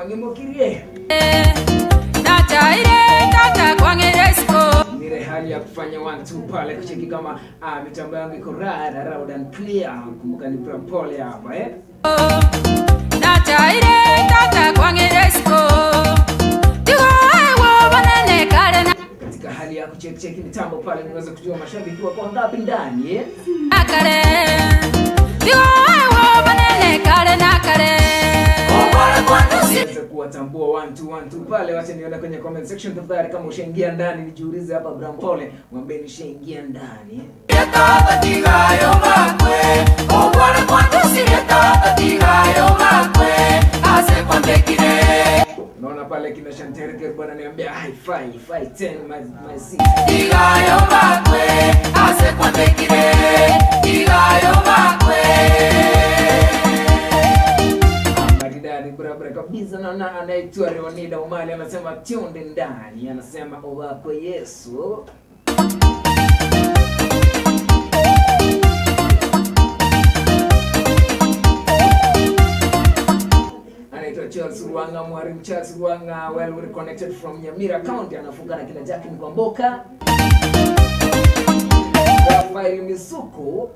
kama ng'imokirie. Nachaire tata kwang'eire isiko. Nire hali ya kufanya one two pale kucheki kama ah, mitambo yangu iko rara loud and clear. Kumbuka ni Brampole hapa eh. Nachaire tata kwang'eire isiko. Tigoegwa obonene kare na Katika hali ya kucheki cheki mitambo pale niweze kujua mashabiki wako ngapi ndani eh. kare. Tigoegwa obonene kare na kare. Niweze kuwatambua 1 2 1 2 pale, wacha nione kwenye comment section tafadhali, kama ushaingia ndani nijiulize hapa Brampole, mwambie nishaingia ndani eh. Naona pale kina Shantel Girl bwana niambia hi fi fi 10 my my sister. Maridadi barabara kabisa. Naona anaitwa Leonida Umali anasema tunde ndani, anasema owako Yesu. Anaitwa Charles Ruanga, mwalimu Charles Ruanga, well we connected from Nyamira County, anafunga na kina Jacqueline Kwamboka, Rafael Misuko,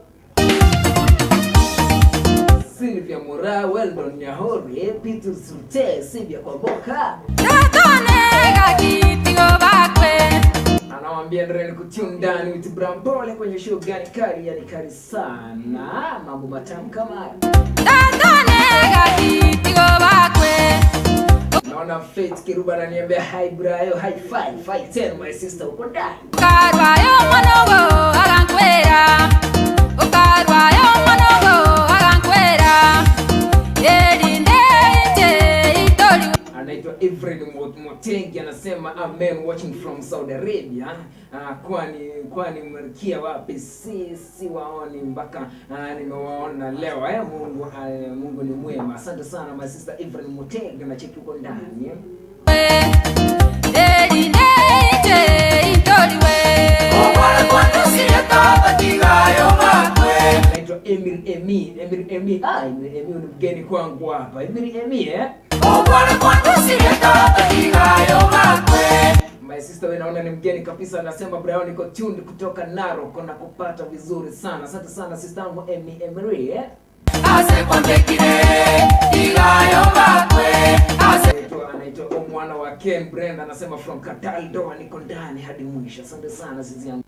Sylvia Mura, Weldon Nyahore, Peter Sute, Sylvia Kwamboka. Tatone gaki tigo bakwe. Anawambia endeleni kutune ndani with Brampole kwenye show gani kali, yani kali sana, mambo matamu kama haya. Tatone gaki tigo bakwe. Naona Faith Kiruba ananiambia hi Brayo, hi 5 5 10 my sister, uko ndani. Ukarwayo mwonogo agankwera. Ukarwayo mwonogo agankwera. Erinde inche itori. Anaitwa Evred Motengi anasema amen watching from Saudi Arabia. Ah, kwani kwani mrikia wapi? Si si waoni mpaka ah, nimewaona leo eh. Mungu ah, Mungu ni mwema. Asante sana my sister Evred Motengi na cheki uko ndani. Erinde inche itoriwe. Anaitwa Emir Emi, Emir Emi. Ah, Emir Emi ni mgeni kwangu hapa. Emir Emi eh. My sister wewe naona ni mgeni kabisa, anasema Brian niko tuned kutoka Narok na kupata vizuri sana. Asante sana sister yangu Emi Emery eh. Anaitwa anaitwa mwana wa Ken Brenda anasema from Kataldo niko ndani hadi mwisho. Asante sana sisi yangu.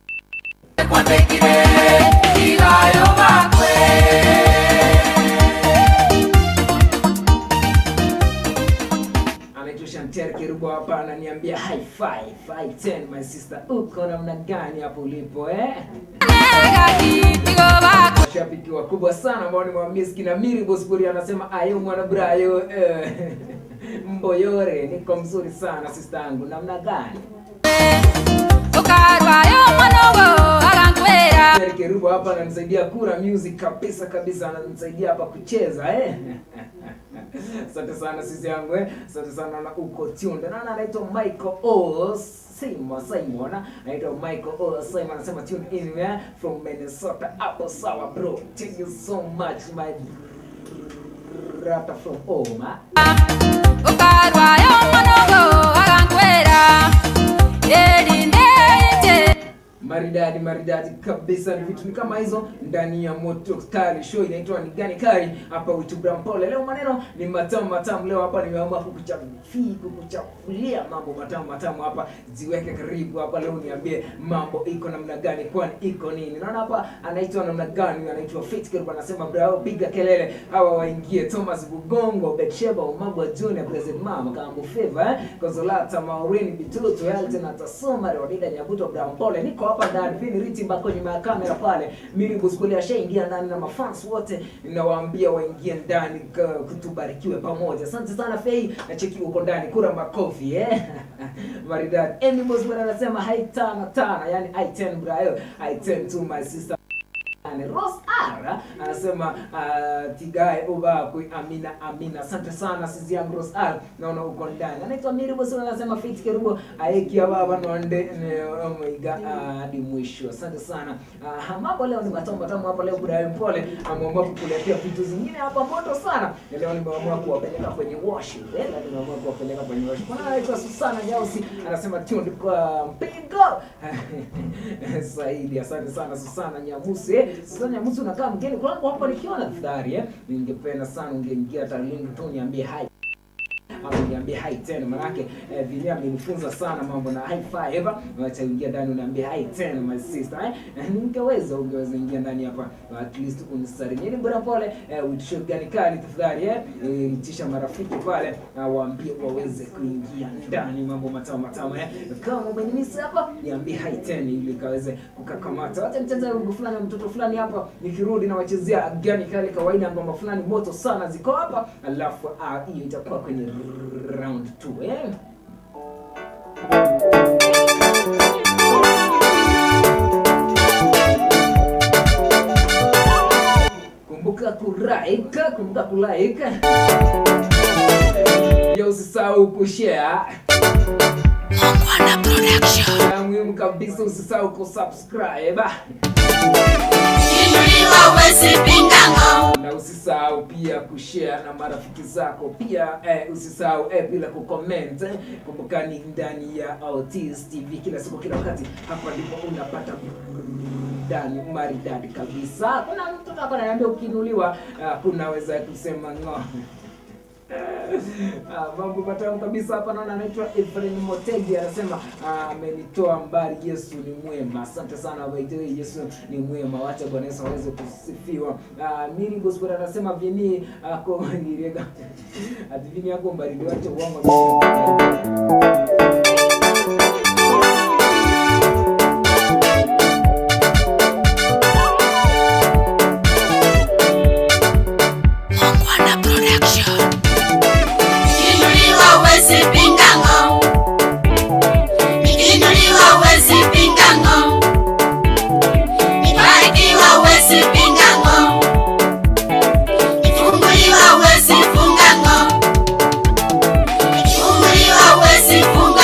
Anaitwa Shantel Kirubo hapa ananiambia hi 5 5 10 my sister, uko namna gani hapo ulipo eh? Gaki tigo bakwe. Mashabiki wakubwa sana ambao ni mwamiski na Miri Bosburi anasema ayo mwana Brayo eh, Mboyore, niko mzuri sana sister yangu, namna gani? Ukarwayo mwonogo agankwera. Shantel Kerubo hapa ananisaidia kura music kabisa kabisa, ananisaidia hapa kucheza eh. Asante sana sisi yangu eh. Asante sana na uko tuned. Naona anaitwa Michael O Simon Simon. Anaitwa Michael O Simon anasema tune in eh, from Minnesota. Hapo sawa bro. Thank you so much my brother from Oma. Ukarwayo mwonogo agankwera. Erinde inche. Maridadi maridadi kabisa, ni vitu ni kama hizo ndani ya Moto Kali Show inaitwa ni gani kali hapa with Brampole. Leo maneno ni matamu matamu. Leo hapa nimeamua kukuchafi kukuchafulia mambo matamu matamu hapa, ziweke karibu hapa leo, niambie mambo iko namna gani, kwani iko nini? Naona hapa anaitwa namna gani? Anaitwa Fit Girl, anasema bravo, piga kelele hawa waingie. Thomas Bugongo, Betsheba Umagwa Junior, President Mama Kambo Favor eh? Konsolata Maureen Bitutu, Elton Atasoma, Rodida Nyabuto, Brampole. Niko hapa ndani, Vini Riti Mbako nyuma ya kamera pale. Miri Buskuli ashaingia ndani na mafans wote ninawaambia waingie ndani kutubarikiwe pamoja. Asante sana Fei, na cheki uko ndani, kura makofi eh. Maridadi. Amy Bosman anasema hi tana tana, yani I 10 brayo, I 10 to my sister. Rose R anasema tigae ubakwe. Amina, amina. Asante sana sisi yangu Rose R, naona uko ndani. Anaitwa Miri Bosi anasema fit kerubo aekia baba nonde omoiga hadi mwisho. Asante sana. Mambo leo ni matamu matamu hapa leo. Brian Mpole ameamua kukuletea vitu zingine hapa moto sana. Na leo nimeamua kuwapeleka kwenye wash. Leo nimeamua kuwapeleka kwenye wash. Kuna anaitwa Susana Nyausi anasema tuned kwa mpigo. Saidi, asante sana Susana Nyamusi. Susana Nyamusi unakaa mgeni kwangu hapa nikiona tafadhali eh. Ningependa sana ungeingia hata link tu niambie hi. Ama niambie hi tena manake Vinia amenifunza sana mambo na high five. Wacha ingia ndani uniambie hi tena my sister eh. Ningeweza ungeweza ingia ndani hapa at least unisalimie. Ni bora pole uitishe gani kali tafadhali eh. Itisha marafiki pale waambie waweze kuingia ndani mambo matamu matamu eh. Kama umenimisi hapa niambie hi tena ili kaweze kukakamata. Wacha nicheze wimbo fulani na mtoto fulani hapa nikirudi na wachezea gani kali kawaida ngoma fulani moto sana ziko hapa alafu hiyo itakuwa kwenye round 2 eh. Kumbuka kulike, kumbuka kulike. Pia usisahau kushare. Mongwana Production. Na muhimu kabisa usisahau kusubscribe. Inuliwa wezi pingango. Na usisahau pia kushare na marafiki zako pia usisahau bila kucomment. Kumbuka ni ndani ya Autizz TV kila siku kila wakati. Hapa ndipo unapata burudani maridadi kabisa. Kuna mtu hapa ananiambia ukiinuliwa kunaweza kusema ngo. Mambo matamu kabisa hapa. Naona anaitwa Ephraim Motegi anasema amenitoa mbali, Yesu ni mwema. Asante sana by the way, Yesu ni mwema, wacha Bwana Yesu aweze kusifiwa. Miri Gospel anasema vini ako ngirega ati vini yako mbali wacha uongo. Mongwana Production. Inuliwa wezi pingango. Inuliwa wezi pingango. Ibarikiwa wezi pingango. Ifunguliwa wezi fungango. Ifunguliwa wezi fungango.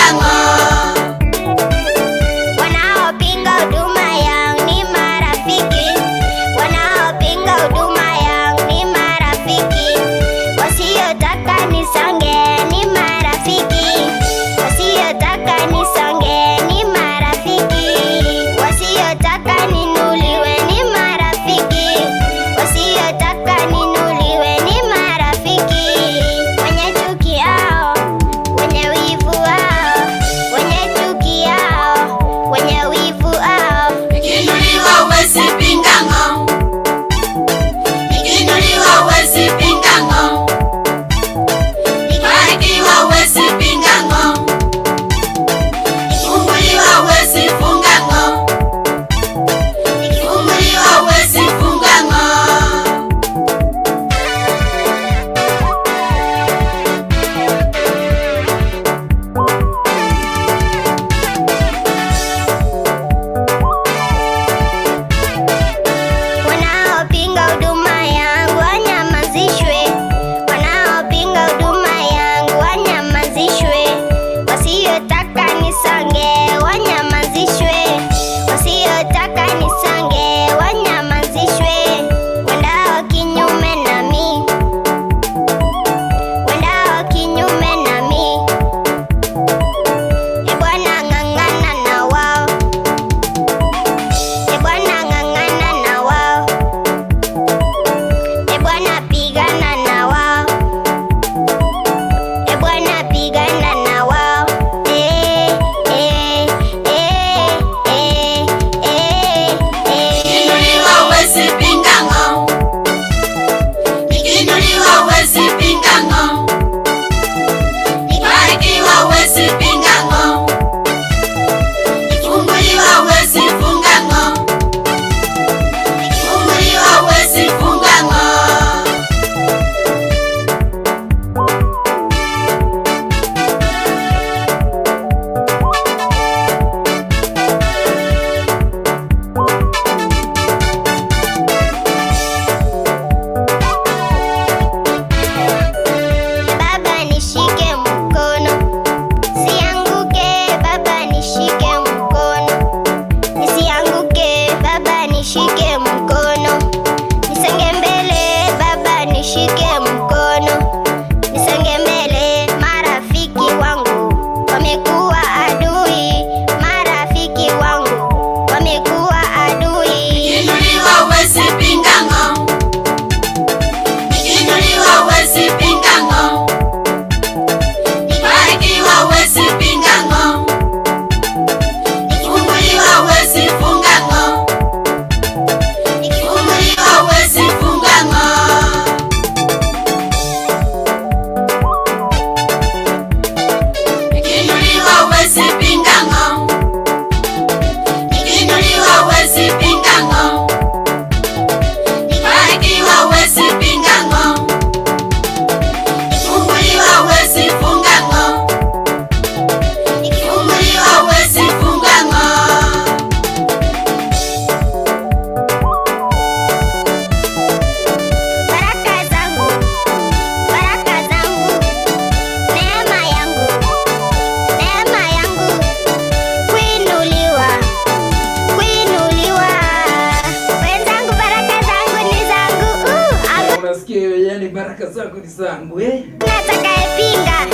Umesikia hiyo? Yani baraka zako ni zangu eh? Atakayepinga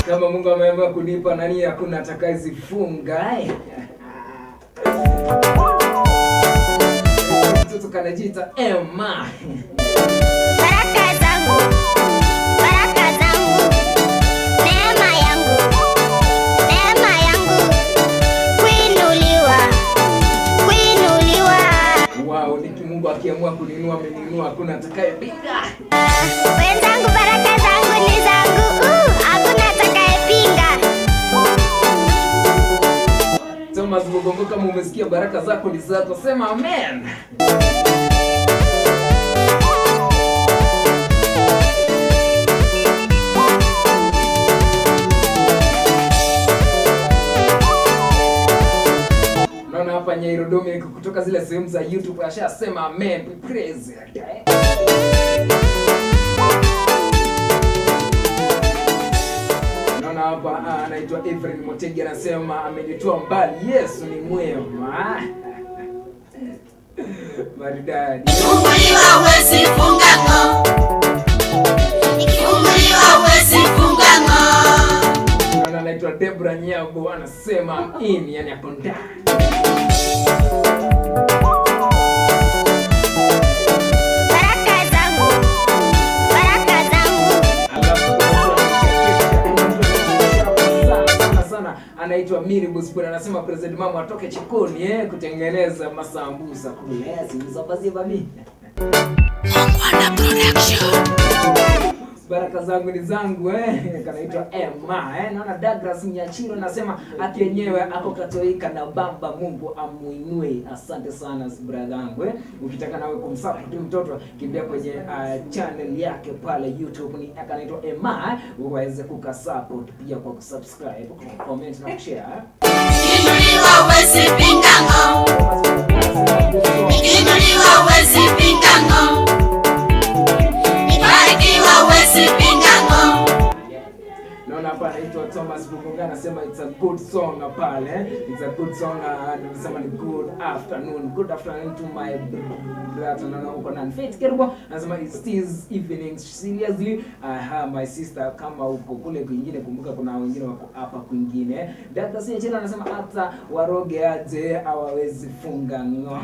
Kama Mungu ameamua kunipa nani, hakuna atakayezifunga eh? Mtoto kanajiita Emma. baraka zangu, baraka zangu, neema yangu, neema yangu, kuinuliwa, kuinuliwa. Wow, niki Mungu akiamua kuninua ameniinua, hakuna atakayepinga. Wenzangu, baraka zangu ni zangu, hakuna atakayepinga. Thomas Mugongo, kama umesikia baraka zako ni zako, sema amen. Naona hapa Nyairo Dominic kutoka zile sehemu za YouTube ashasema amen. We praise it, eh? Naona hapa anaitwa Ephraim Motegi anasema amenitoa mbali, Yesu ni mwema. Maridadi. Ikifunguliwa huwezi funga ng'o. Ikifunguliwa huwezi funga ng'o. Naona anaitwa Debra Nyabo anasema I'm in, yani ako ndani. Baraka zangu, baraka zangu. Alafu kuna mtu ananichekesha, kuna mtu ananichekesha hapa sana sana sana, anaitwa Miri Busbura anasema President Mama atoke chikoni kutengeneza masambusa kule. Simsambazie babi. Baraka zangu ni zangu. Kanaitwa Emma. Naona Douglas Nyachiro anasema haki yenyewe ako katoika na baba, Mungu amuinue. Asante sana brother yangu. Ukitaka nawe kumsupport mtoto kimbia kwenye channel yake pale YouTube ni kanaitwa Emma, uweze kukasupport pia kwa kusubscribe, comment na kushare. Ikiinuliwa huwezi pinga ng'o. Ikiinuliwa huwezi pinga ng'o. Ikibarikiwa huwezi pinga ng'o. Naona hapa anaitwa Thomas Bukunga anasema it's a good song pale. It's a good song, anasema ni good afternoon. Good afternoon to my brother. Naona uko na Faith Kerubo anasema it is evening seriously. Aha, my sister, kama uko kule kwingine kumbuka kuna wengine wako hapa kwingine. Dada Sinchela anasema hata waroge aje hawawezi funga ng'o.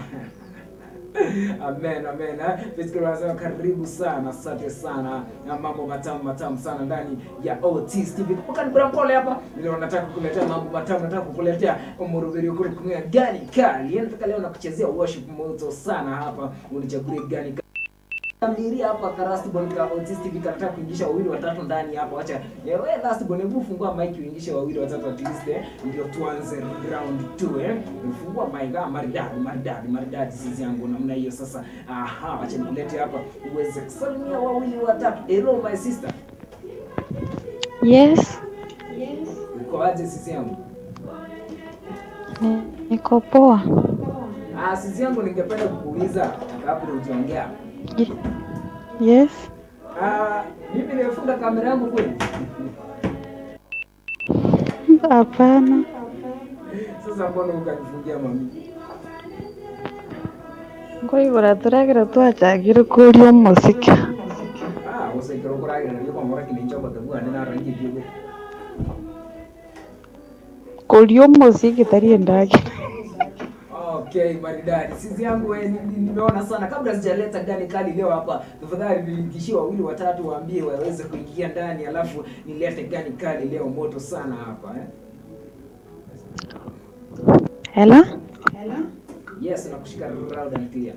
Amen, amen. Faith Kerubo anasema karibu sana, asante sana. Na mambo matamu matamu sana ndani ya Otis TV. Kumbuka ni Brampole hapa. Leo nataka kukuletea mambo matamu, nataka kukuletea umurubiri ukuri kumia gani kali. Yaani nataka leo nakuchezea worship moto sana hapa. Unichagulie gani kali. Mdiria hapa ka last born ka Otis TV kanataka kuingisha wawili watatu ndani hapa. Acha. Wewe last born, hebu fungua mic uingishe wawili watatu at least. Ndio tuanze round 2. Fungua mic, maridadi, maridadi, maridadi sisi yangu namna hiyo sasa. Aha, acha nikulete hapa uweze kusalimia wawili watatu. Hello my sister. Yes. Uko aje sisi yangu? Niko poa. Sisi yangu ningependa kukuuliza kabla hujaongea. Yes. Mimi nimefunga kamera yangu kweli? Hapana. Sasa mbona ukanifungia mami? Nkoigora turagira twachakire kuria omosike. Usaikira kuragira ndio kwa mora kinencho batabua nina rangi kidogo. Kuria omosike tari endagera. Okay, maridadi. Sisi yangu nimeona sana kabla sijaleta gani kali leo hapa. Tafadhali niingishie wawili watatu waambie waweze kuingia ndani alafu nilete gani kali leo moto sana hapa. Hello? Yes, nakushika loud and clear.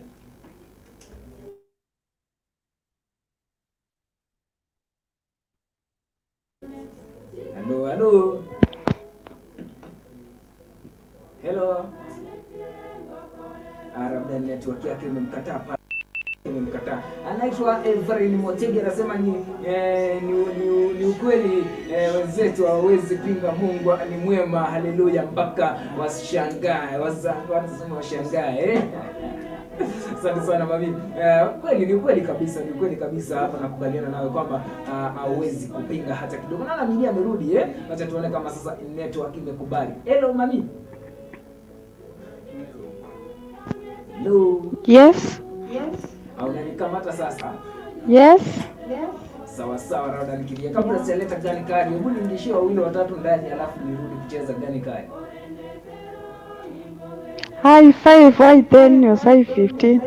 Hello, hello. Hello. Labda network yake imemkataa pale. Imemkataa. Anaitwa Everin Motegi anasema ni ukweli wenzetu hawawezi pinga Mungu ni mwema, haleluya, mpaka washangae, wanasema washangae. Asante sana mami. Kweli ni ukweli kabisa, ni ukweli kabisa hapa nakubaliana nawe kwamba hauwezi kupinga hata kidogo. Naona Mimi amerudi. Acha tuone kama sasa network imekubali. Hello mami. Hello. Yes. Au unanikamata sasa? Yes. Sawa sawa, Rauda nikilia. Kabla sijaleta gani kali, hebu niingishie wawili watatu ndani alafu nirudi kucheza gani kali. High 5, high 10, yo high 15.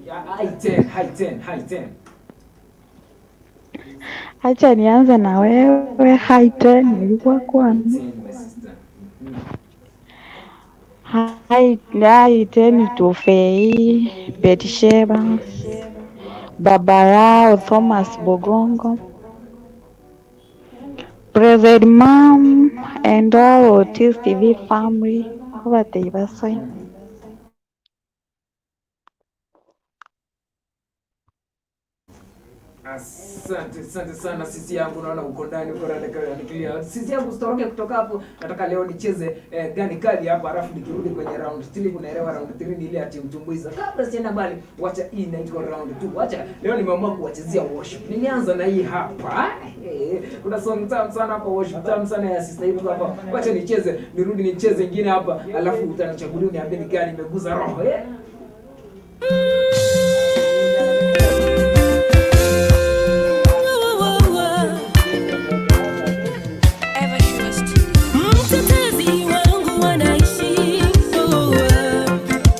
Ya, high 10, high 10, high 10. Acha nianze na wewe high 10 nilikuwa kwana. 10 my sister. High high 10 to Fei, Betsheba, Babarao Thomas Bogongo, President Mom and all Otis TV family. Obatei basoi. Asante, asante sana sisi yangu, naona uko ndani uko rada. Sisi yangu usitoroke kutoka hapo. Nataka leo nicheze gani kali hapa, alafu nikirudi kwenye round 3, unaelewa round 3 ni ile ya timu tumbuiza. Kabla sienda mbali, wacha hii inaitwa round 2. Wacha leo nimeamua kuwachezea worship. Nimeanza na hii hapa. Kuna song tamu sana hapa, worship tamu sana ya sister yetu hapa. Wacha nicheze, nirudi nicheze ingine hapa, alafu utanichagulia uniambie ni gani imeguza roho. Mtetezi wangu anaishi, oh,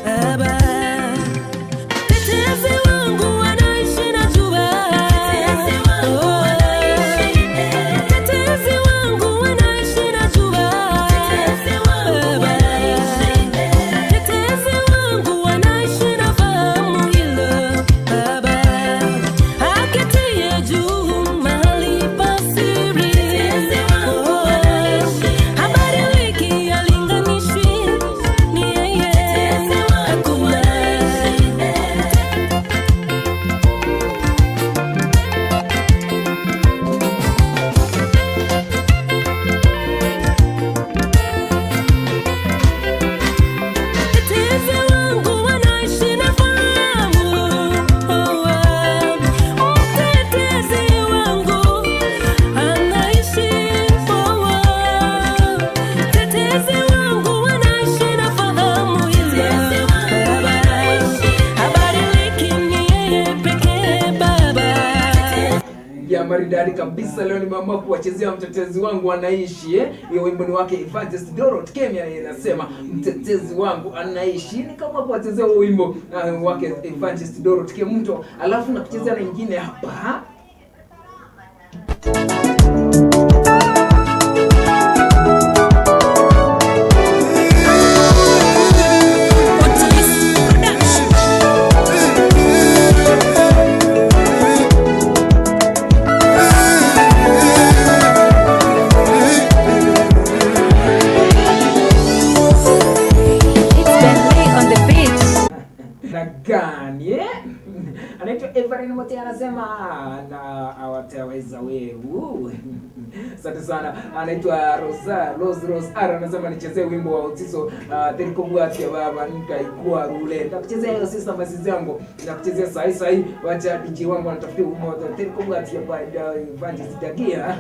Baba. Mtetezi wangu anaishi najua. Oh, mtetezi wangu anaishi najua. Baba. Mtetezi wangu anaishi nafahamu hilo, Baba. Aketie juu mahali pa siri. Oh, habadiliki, halinganishwi, ni yeye. Hakuna. Mtetezi wangu anaishi nafahamu, oh, mtetezi wangu anaishi, oh, mtetezi wangu anaishi nafahamu hilo, Baba. Habadiliki, ni yeye pekee, Baba. Ya maridadi kabisa. Leo nimeamua kuwachezea mtetezi wangu anaishi. Hiyo wimbo ni wake Evangelist Dorothy Kemia, inasema mtetezi wangu anaishi. Nikaamua kuwachezea huo wimbo wake Evangelist Dorothy Kemunto, alafu na kuchezea na ingine hapa. Otis Production. It's Bentley on the beat. Na gani? Anaitwa Everin Mote anasema na hawataweza wewe. Asante sana. Anaitwa Rosa Rose Rose R anasema nichezee wimbo wa Otiso Teriko Bwati ya baba nikaikuwa rule. Nitakuchezea hiyo sister masizi yangu. Nitakuchezea sahi sahi. Wacha DJ wangu anatafutia wimbo wa Teriko Bwati ya baba Evangelist Dagia.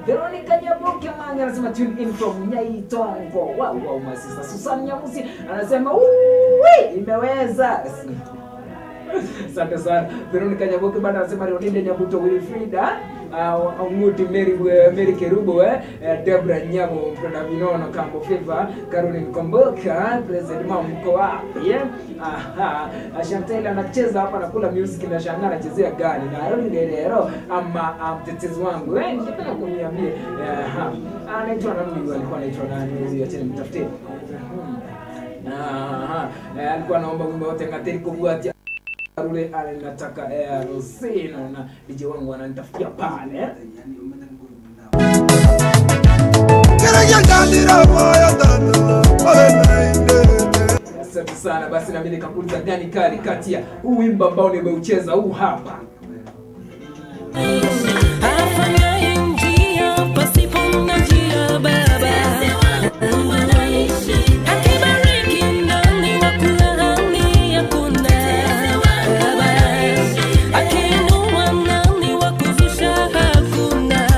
Veronica Nyaboke Manga anasema tune in from Nyaitongo. Wow wow my sister. Susan Nyamusi anasema uwi imeweza. Asante sana. Veronica Nyaboke bado anasema Leonide Nyabuto Wilfrida Nguti Mary, Mary Kerubo Debra Nyamo Mpenda Vinono Kambo Fever Caroline Komboka President Mom mko wapi? Aha, Chantel anacheza hapa nakula music na shangaa anachezea gani? Na Aaron Gerero ama mtetezi wangu. Ningependa kuniambie. Aha. Anaitwa nani huyu? Alikuwa anaitwa nani huyu? Acha nimtafutie. Aha. Alikuwa anaomba wimbo wote ngateri kubwati Rule nataka Rosina na DJ wangu ananitafutia pale. Asante sana. Basi na mimi nikakuuliza gani kali kati ya huu wimbo ambao nimeucheza huu hapa. Afanyaye njia pasipo na njia, Baba. Akibariki nani wa kulaani? Hakuna, Baba. Akiinua nani wa kuzusha? Hakuna,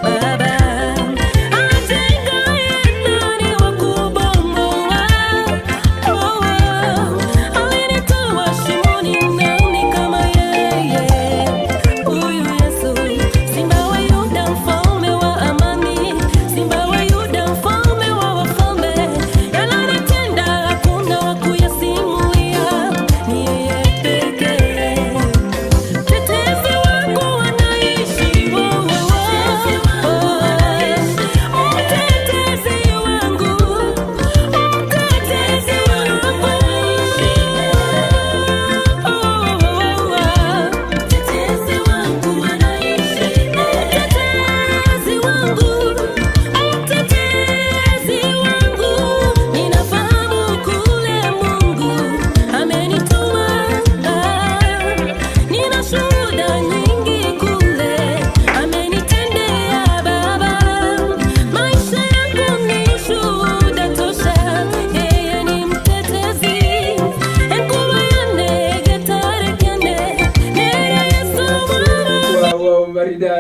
Baba. Ajengaye nani wa kubomoa? Oh, alinitoa shimoni, nani kama yeye?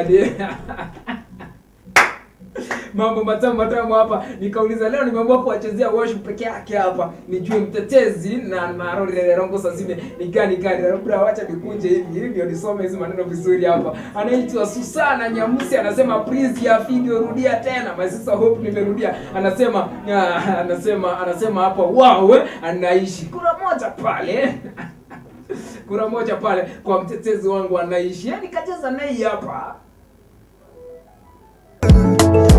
maridadi. Mambo matamu matamu hapa. Nikauliza leo nimeamua kuwachezea worship peke yake hapa. Nijue mtetezi na narorere rongo sazime ni gani gani. Labda wacha nikunje hivi ili ndio nisome hizi maneno vizuri hapa. Anaitwa Susana Nyamusi anasema please ya video rudia tena. My sister Hope nimerudia. Anasema ah, anasema anasema hapa wow, anaishi. Kuna moja pale. Kuna moja pale kwa mtetezi wangu anaishi. Yaani kacheza naye hapa.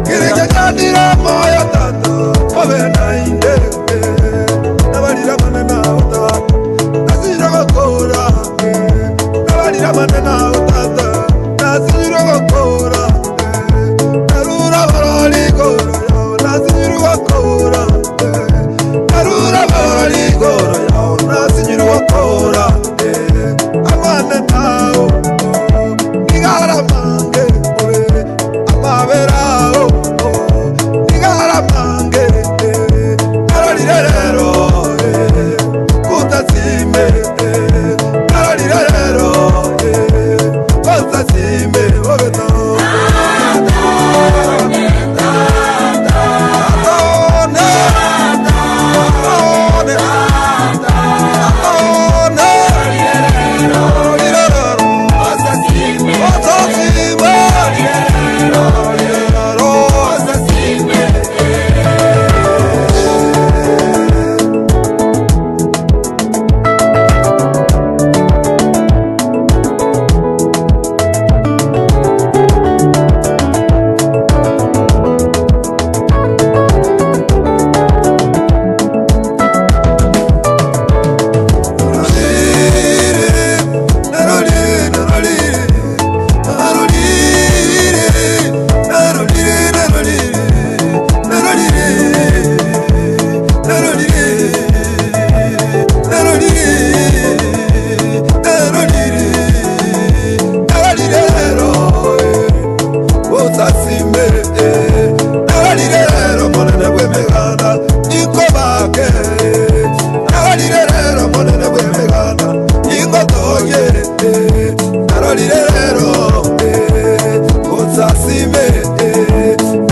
Kirichachandira moyo tata obe nainde nabalira manena ota nasira gokora nabalira manena otata nasira gokora narura baroli goro yao nasira gokora narura baroli goro yao nasira gokora amane nao nigara mange obe amaberao nigara mange narolirerero kutasime narolirerero kutasime obeno Atone, atone, atone, narolirerero, kutasime,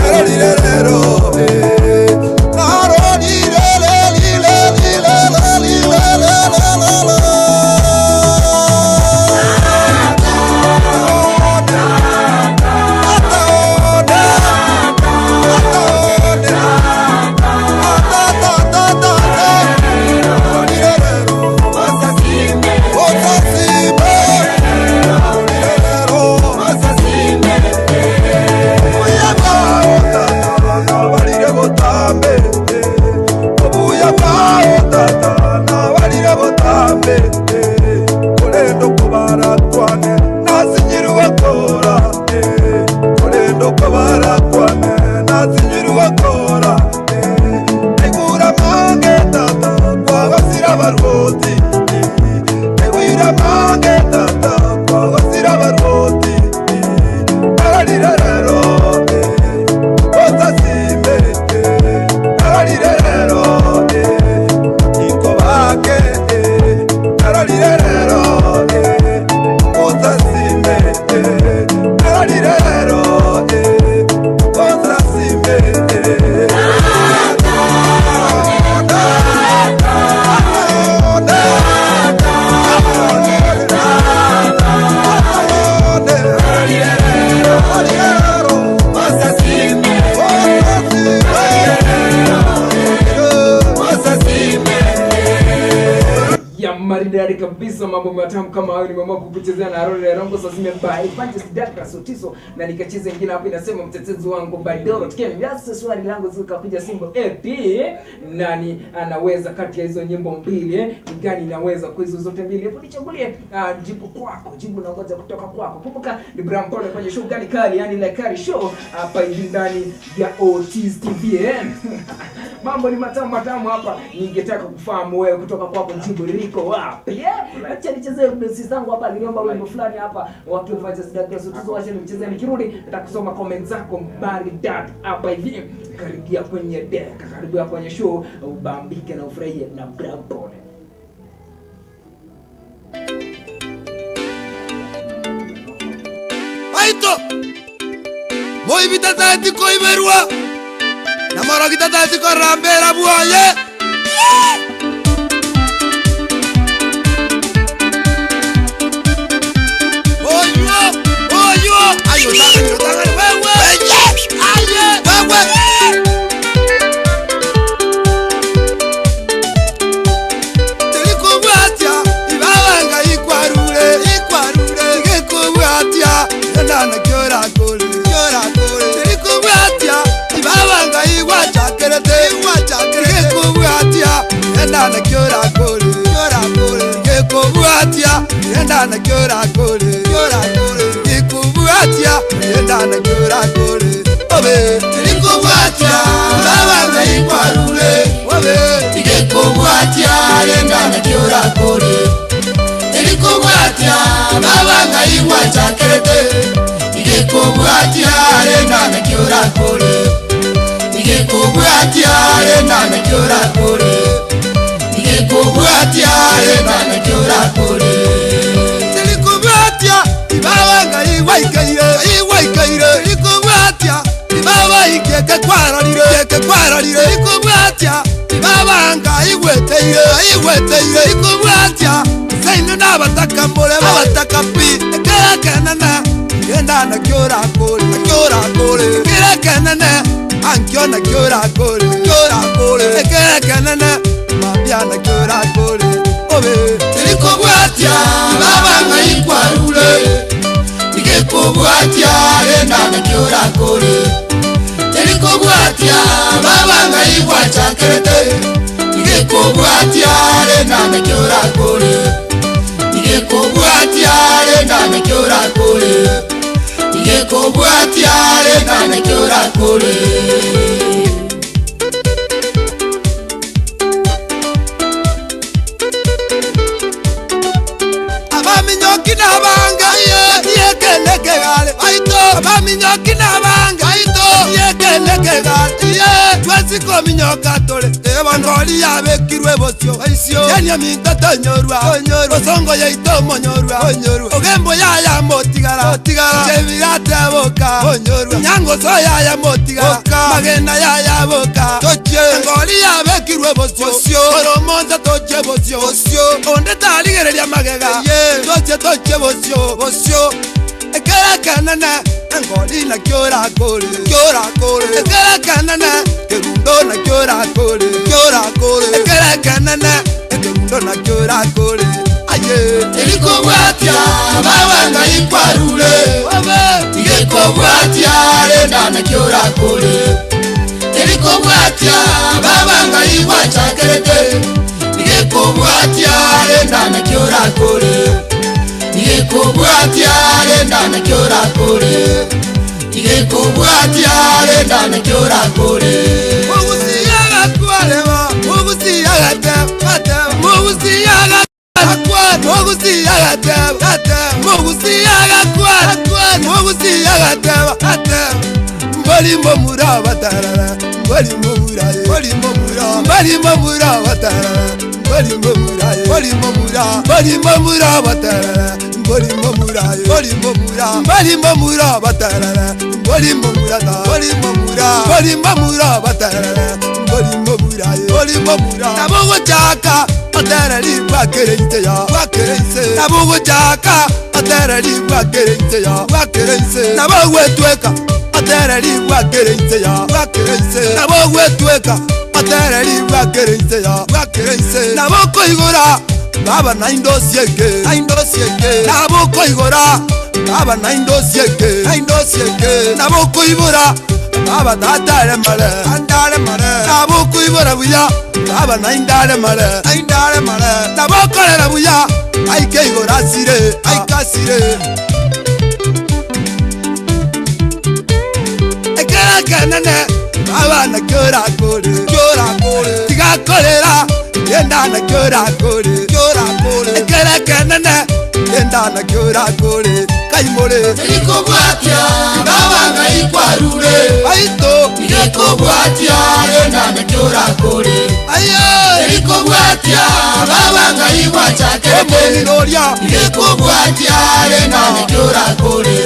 narolirerero. Ya maridadi kabisa, mambo matamu kama hayo nimeamua kukuchezea na Arori Rongo sasa zime by Evangelist Douglas Otiso na nikacheza ingine hapo inasema mtetezi wangu by Dorothy Ken. Sasa swali langu zikakuja simbo eti nani anaweza kati ya hizo nyimbo mbili eh? Ni gani inaweza kwa hizo zote mbili? Hebu nichagulie jibu kwako, jibu naongoza kutoka kwako. Kumbuka ni Bram Pole kwenye show gani kali, yani ile kali show hapa hivi ndani ya Otis TV eh? Mambo ni matamu matamu hapa. Ningetaka kufahamu wewe kutoka kwako jibu liko wapi? Yeah? Acha nichezee mdosi zangu hapa, niliomba wimbo fulani hapa watu Evangelist Douglas Otiso, acha nimchezee, nikirudi nitakusoma comment zako maridadi hapa hivi. Karibia kwenye deck, karibia kwenye show, ubambike na ufurahie na Bram Pole. Baito, moibi tataeti koiberwa, na morogi tataeti korora mbera bwoye. Oywo, oywo, aye otang'ani, otang'ani, wewe, weye, aye, wewe. Tirikobwatia, ibabanga ikwarure, ikwarure, tigekobwatia, endana kiorakore, kiorakore. Tirikobwatia, ibabanga igwachakerete, igwachakerete, tigekobwatia, endana kiorakore, kiorakore, tigekobwatia, endana kiorakore, kiorakore, tigekobwatia, endana kiorakore. Obe, tirikobwatia, ibabanga ikwarure, obe, tigekobwatia, endana kiorakore. Tirikobwatia, babanga igwachakerete, tigekobwatia, endana kiorakore. Tigekobwatia, endana kiorakore. Tigekobwatia, endana kiorakore. Tirikobwatia, ibabanga igwaikaire, igwaikaire. Tirikobwatia, ibaba ikeke kwarorire, ikeke kwarorire. Tirikobwatia, ibabanga igweteire, igweteire. Tirikobwatia, seino nabataka more, abataka pi. Ekerekenene, endana kiorakore, kiorakore. Ekerekenene, ankiona kiorakore, kiorakore. Ekerekenene, mabiana kiorakore. Obe, tirikobwatia, ibabanga ikwarure. Tigekobwatia, endana kiorakore. Tirikobwatia, babanga igwachakerete. Tigekobwatia, endana kiorakore. Tigekobwatia, endana kiorakore. Tigekobwatia, endana kiorakore. Abaminyoki n'abanga yekelekegale baito abaminyoki n'abanga baito yekelekegale ye twesiko minyoka tole ebongoli yabekirwe bosio aisio yenia minto tonyorwa onyorwa osongo yaito monyorwa onyorwa ogembo yaya motigara otigara chebirate boka onyorwa nyangoso yaya motigara magena yaya boka toche ngoli yabekirwe bosio bosio oromonza toche bosio bosio onde tarigereria magega toche toche bosio bosio ekerekenene engoli nakiorakore kiorakore ekerekenene kerundo nakiorakore kiorakore ekerekenene ekerundo nakiorakore aye tirikobwatia babanga ikwarure tigekobwatia rendana kiorakore tirikobwatia babanga igwachakerete tigekobwatia rendana kiorakore tigekobwatia rendana kiorakore tigekobwatia rendana kiorakore mugusiyaga kwareba mugusiyaga teba mugusiyaga mugusiyaga teba mugusiyaga kwara mugusiyaga teba mbalimo murabatarara mbalimo muraye mbalimo mura mbalimo murabatarara mbalimo muraye mbalimo mura mbalimo murabatarara mbalimo muraye mbalimo mura mbalimo murabatarara mbalimo murata mbalimo mura mbalimo murabatarara mbalimo muraye mbalimo mura nabuguchaka atarari bwakerense ya bwakerense nabuguchaka atarari bwakerense ya bwakerense nabogwetweka atarari bwakerense ya bwakerense nabogwetweka atarari bwakerense ya bwakerense nabokoigora baba naindosieke naindosieke nabokoigora baba naindosieke naindosieke nabokoibora baba tatare mare andare mare nabokoibora buya baba naindare mare naindare mare nabokorera buya aikeigora sire aikasire ekerekenene baba nakiorakore kiorakore tigakorera endana kiorakore kiorakore ekerekenene endana kiorakore kaimore Tirikobwatia, babanga ikwarure. baito Tigekobwatia, endana kiorakore. aye Tirikobwatia, babanga igwachakerete. omoninoria Tigekobwatia, endana kiorakore.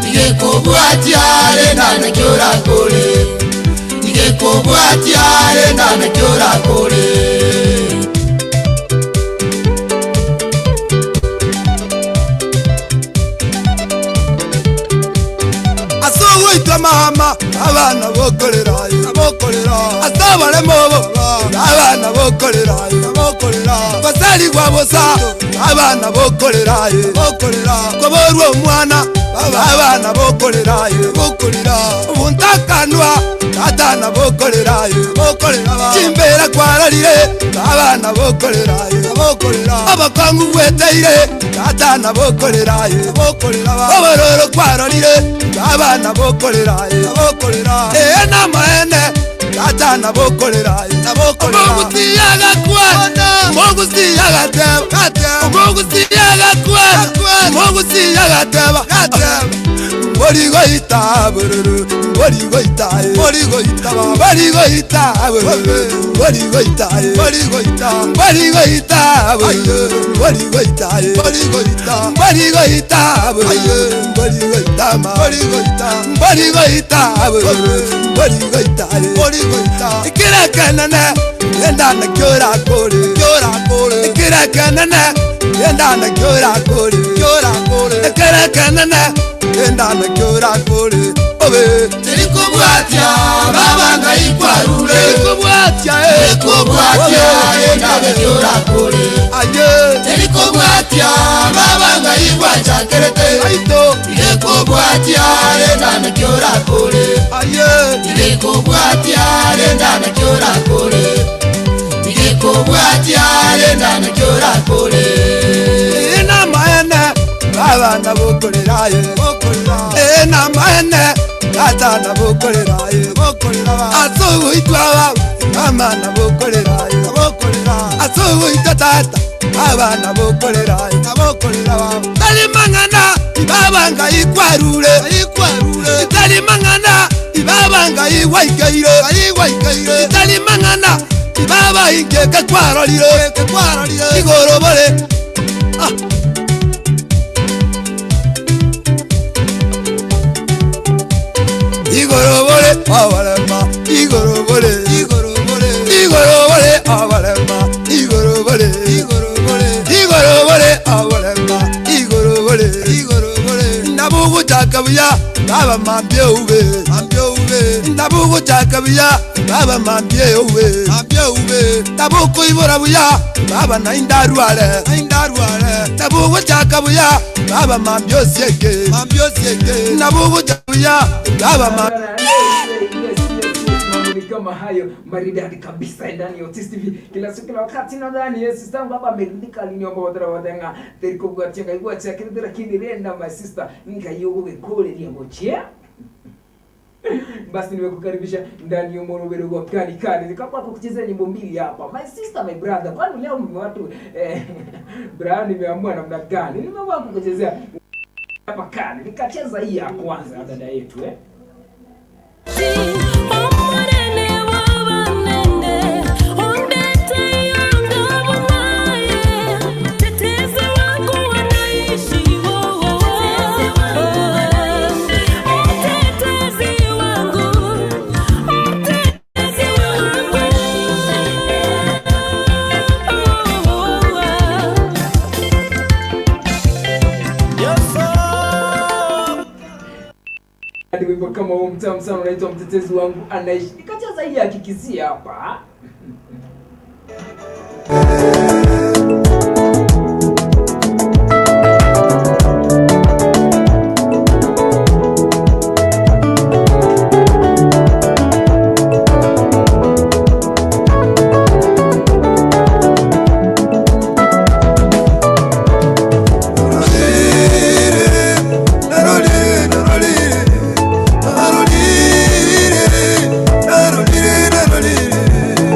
Igekobwatia renda nakio orakore Igekobwatia renda nakio orakore Asogoitwa mama abana bokorera bokorera asabaremo bo abana bokorera bokorera basaligwa bosa abana bokorera bokorera koborwa omwana abana bokorera bokorera ubuntakanwa tatana bokorera bokorera chimbera kwararire abana bokorera bokorera abakangu bweteire tatana bokorera bokorera obororo kwararire abana bokorera bokorera ee namaene tatana bokorera bokorera omogutiyaga kwana omogutiyaga teba omogutiyaga kwana omogutiyaga teba borigoita bururu borigoita borigoita borigoita bururu borigoita borigoita borigoita bururu borigoita borigoita borigoita bururu borigoita borigoita borigoita bururu borigoita borigoita ikirekenene endana kyora kore kyora kore ikirekenene endana kyora kore kyora kore ikirekenene endana kyora kore obe Tirikobwatia baba ngaikwarure Tirikobwatia Tirikobwatia enda nakio orakore aye Tirikobwatia baba ngaikwachakerete aito Tirikobwatia enda nakio orakore aye Tirikobwatia enda nakio orakore Tirikobwatia enda nakio orakore enamaene abana bokoreraye enamaene tatana bokoreraye asuguitwa baba amana bokoreraye asuguitwa tata abana bokoreraye talimang'ana ibabanga ikwarure italimang'ana ibabanga iwaikeire italimang'ana ibaba ingeke kwarorire igorobore ah. Igorobore abalema igorobore igorobore igorobore abalema igorobore igorobore igorobore abalema igorobore igorobore ndabuguchaka buya baba mambye ube mambye ube ndabuguchaka buya baba mambye ube mambye ube ndabukuibora buya baba naindarware naindarware ndabuguchaka buya baba mambye osieke mambye osieke ndabuguchaka buya baba mambye Yes, yes, yes, mambo ni kama hayo maridadi kabisa ndani ya Otis TV kila siku kila wakati. Nadhani yes, sister wangu hapa ameridhika, aliniomba wadhara wadhenga terikobwatia ngaigwatia kirithira kinirenda my sister ngayogugikuuriria gochia basi nimekukaribisha ndani ya Morogoro kwa kali kali, nikakuwa kukuchezea nyimbo mbili hapa, my sister my brother. Kwani leo mimi watu Brian, nimeamua namna gani? Nimeamua kukuchezea hapa kali, nikacheza hii ya kwanza ya dada yetu eh. Omorene wabanene, ondete yangabunaye, tetezi wangu wanaishi, oh, oh, oh. Mtetezi wangu, mtetezi wangu, oh, oh, oh. Hadi wimbo kama huo mtamu sana unaitwa mtetezi wangu anaishi. Nikacheza hii ya kikisia hapa. Narolire, narolire, narolire, narolire, narolire.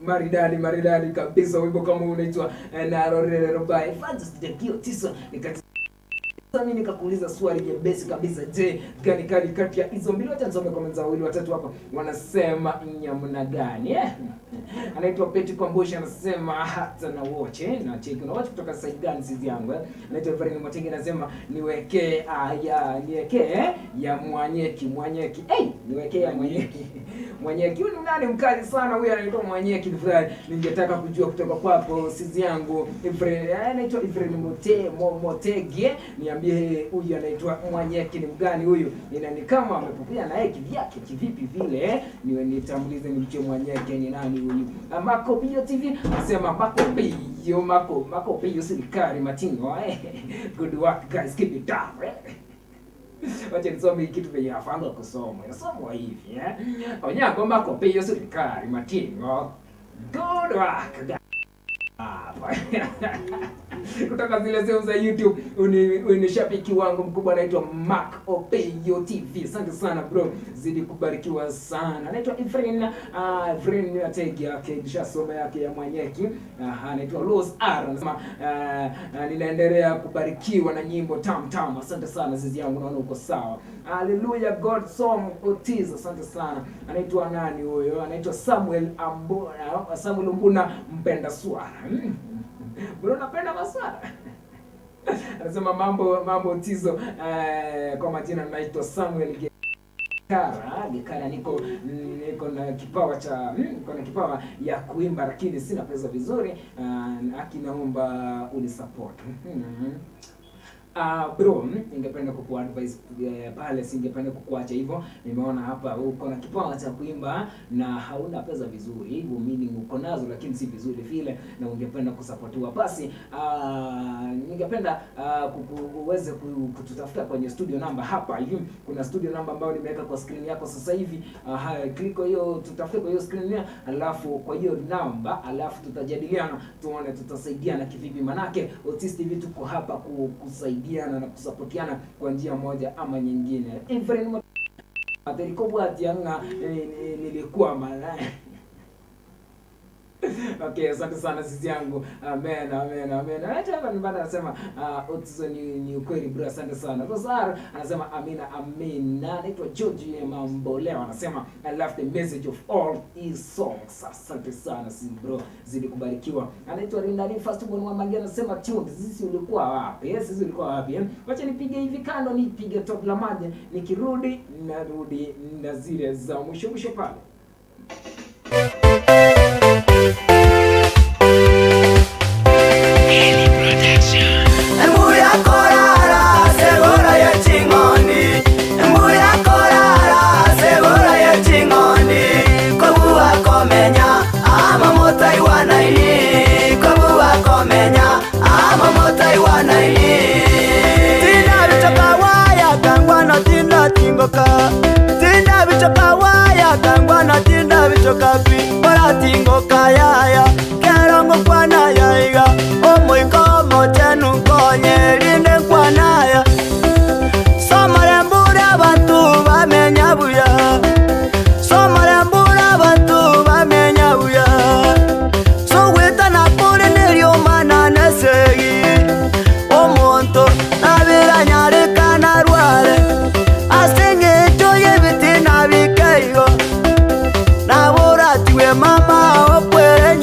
Maridadi maridadi kabisa, wimbo kama huu unaitwa Narorero by Francis Jakio Tisa. Nikati sasa mimi nikakuuliza swali jepesi kabisa, je, gani kali kati ya hizo mbili? Wacha nisome comments za wawili watatu hapa, wanasema nyamna gani eh? Anaitwa Peti Kwambushi anasema hata na watch na cheki na watch kutoka side gani sisi yangu eh? Anaitwa Everin Mwatenge anasema niwekee ya niwekee ya Mwanyeki Mwanyeki, hey, niwekee ya Mwanyeki Mwanyeki. Huyu ni nani mkali sana huyu, anaitwa Mwanyeki. Nifurahi ningetaka kujua kutoka kwako sisi yangu Everin, anaitwa Everin Mote Motege, niambie huyu anaitwa Mwanyeki ni mgani huyu? Ni kama amepokea na yeye kivyake kivipi vile eh? Niwe nitambulize nimjue Mwanyeki ni nani huyu. Mako Bio TV anasema Mako Bio Mako Mako Bio serikali matingo eh. Good work guys, keep it up eh. Wacha nisome hii kitu venye nafanga kusoma. Inasomwa hivi eh. Onyango Mako Bio serikali matingo. Good work guys. Hapa. Kutoka zile sehemu za YouTube, uni shabiki wangu mkubwa anaitwa Mark Opeyo TV. Asante sana bro, zidi kubarikiwa sana. Anaitwa Efrain, Efrain Ategi yake nishasoma yake ya Mwanyeki. Anaitwa Rose R anasema ninaendelea kubarikiwa na nyimbo tam tam. Asante sana zizi yangu, naona uko sawa. Hallelujah God song Otis, asante sana. Anaitwa nani huyo? Anaitwa Samuel Ambona, Samuel Mbuna mpenda swara. Bro, unapenda maswara? Anasema mambo mambo Tizo. Kwa majina naitwa Samuel Gekara. Gekara, niko niko na kipawa cha niko na kipawa ya kuimba lakini sina pesa vizuri. Aki naomba unisupport. Bro, ningependa kukuadvise pale, singependa kukuacha hivyo. Nimeona hapa uko na kipawa cha kuimba na hauna pesa vizuri, hivyo meaning uko nazo lakini si vizuri vile, na ungependa kusapotiwa, basi ningependa uweze kututafuta kwenye studio number hapa hivi. Kuna studio number ambayo nimeweka kwa screen yako sasa hivi. Haya, click hiyo, tutafute kwa hiyo screen, alafu kwa hiyo number, alafu tutajadiliana tuone tutasaidiana kivipi, manake Otis TV tuko hapa kusaidiana na kusapotiana kwa njia moja ama nyingine. Efrain nilikuwa mala. Okay, asante sana sisi yangu. Amen, amen, amen. Hata hapa nyumbani anasema Otizo ni ukweli bro, asante sana. Rosar anasema amina, amina. Anaitwa George Mamboleo anasema I love the message of all his songs. Asante sana sisi bro, zidi kubarikiwa. Anaitwa Rinda First Born wa Mangi anasema tuned. Sisi ulikuwa wapi? Yes, sisi ulikuwa wapi? Eh? Wacha nipige hivi kando, nipige top la maji, nikirudi narudi na zile za mwisho mwisho pale. Kayaya kerongo kwana yaiga omoiko mochenu konye rinde kwanaya somore mbura abantu bamenya buya somore mbura abantu bamenya buya sogwita nakuri niryo mana nesegi omonto nabiranyarikana rware aseng'echo yebiti nabikeigo naboratiwe mama okwere.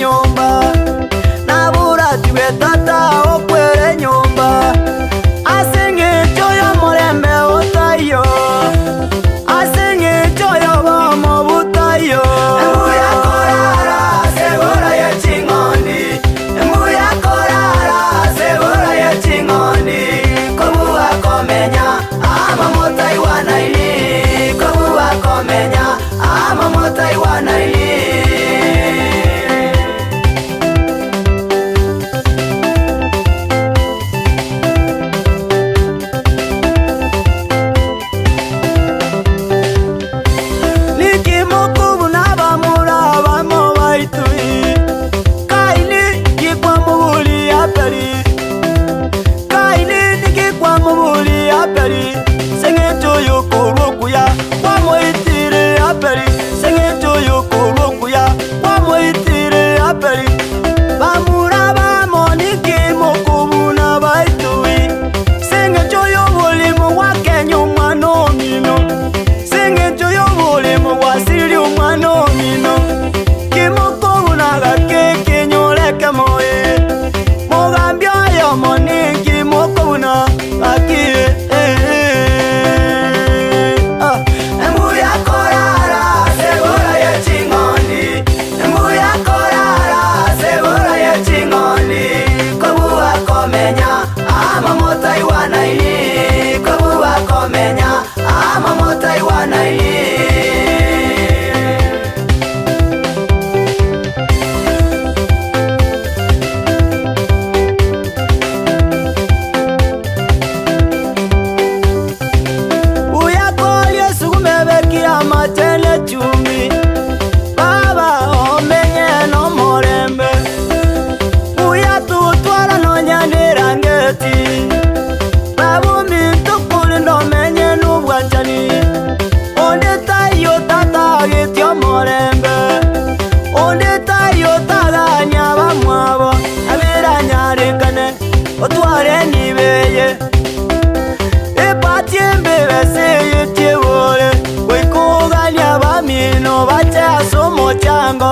omochango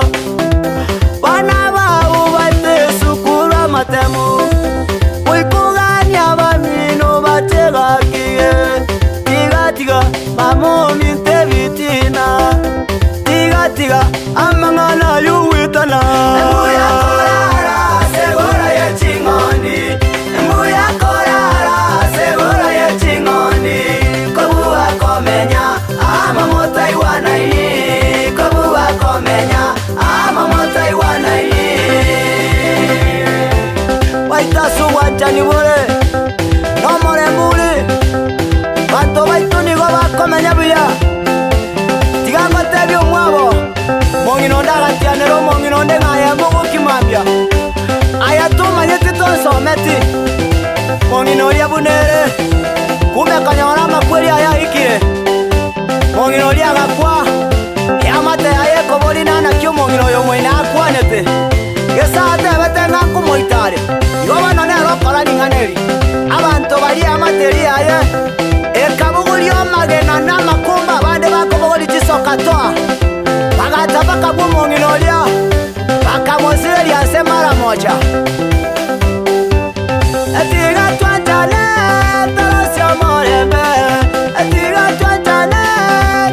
Bana bao baite esukuru amatemu Goikogania abamino bache gakiye Tiga tiga mama ominto ebitina Tiga tiga amang'ana ay'ogwetana Embuya korara ase egora ye ching'ondi Embuya korara ase egora ye ching'ondi Kobua komenya amo motaigwanaini Kobua komenya amo motaigwanaini Baito ase obwanchani bore nomorembe ore, Abanto baito nigo bakomenya buya. Tiga ngotebie omwabo, omong'ina onde agatianera omong'ina onde ng'a aye mogoki mambia. Aya tomanyeti tonsometi. Omong'ina oria buna ere, kumbe akanyora amakweri aye aikire. Omong'ina oria agakwa, eamate yaye ekoboria naki omong'ina oyo omoino akwanete. Gese atebete ng'a nkomoita are, igo bono nere okora ring'ana eri. Abanto baria eamate eria yaye ekabogoria amagena na amakumba abande bakobogoria chisoka toa, bagacha bakabua omong'ina oria, bakamosireria ase mara mocha. Tiga twanchane torosie omorembe, tiga twanchane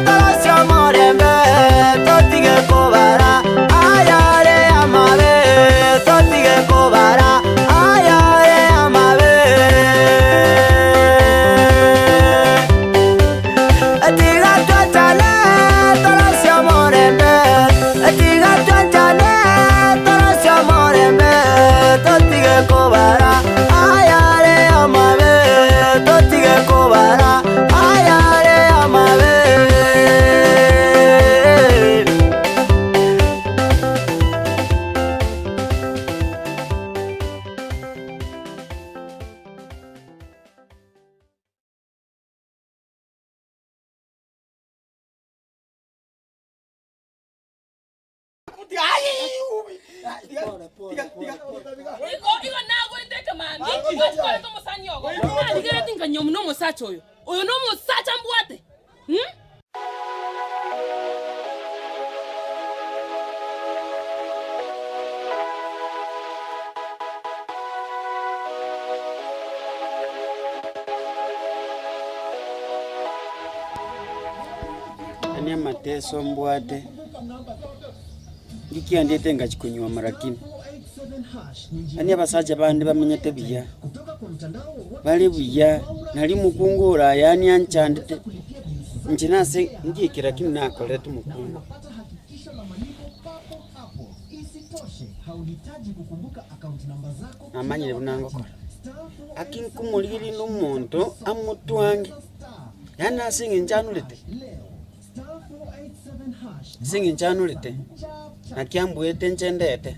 torosie omorembe, totige kobara ayare amabe, totige kobara ayare amabe. Tiga twanchane torosie omorembe, tiga twanchane torosie omorembe, totige kobara ayare amabe, totige kobara ayare amabe. Igo nagwete ekemambia, gwachikorete omosani ogo. Narigeretie nkanywa nomosacha oyo. Oyo nomosacha mbwate. Hmm? Yaani amateso mbwate, ngikiandiete ngachia konywa marakini. Yaani abasacha bande bamenyete buya, bare buya, nari omokungu ore yaani anchandete, inche nase ngiike lakini nakorete omokungu. Namanyire buna ngokora, aki nkomorigereria na omonto amotwange, yaani ase eng'encho anorete. Ase eng'encho anorete, naki ambuete inche ndete.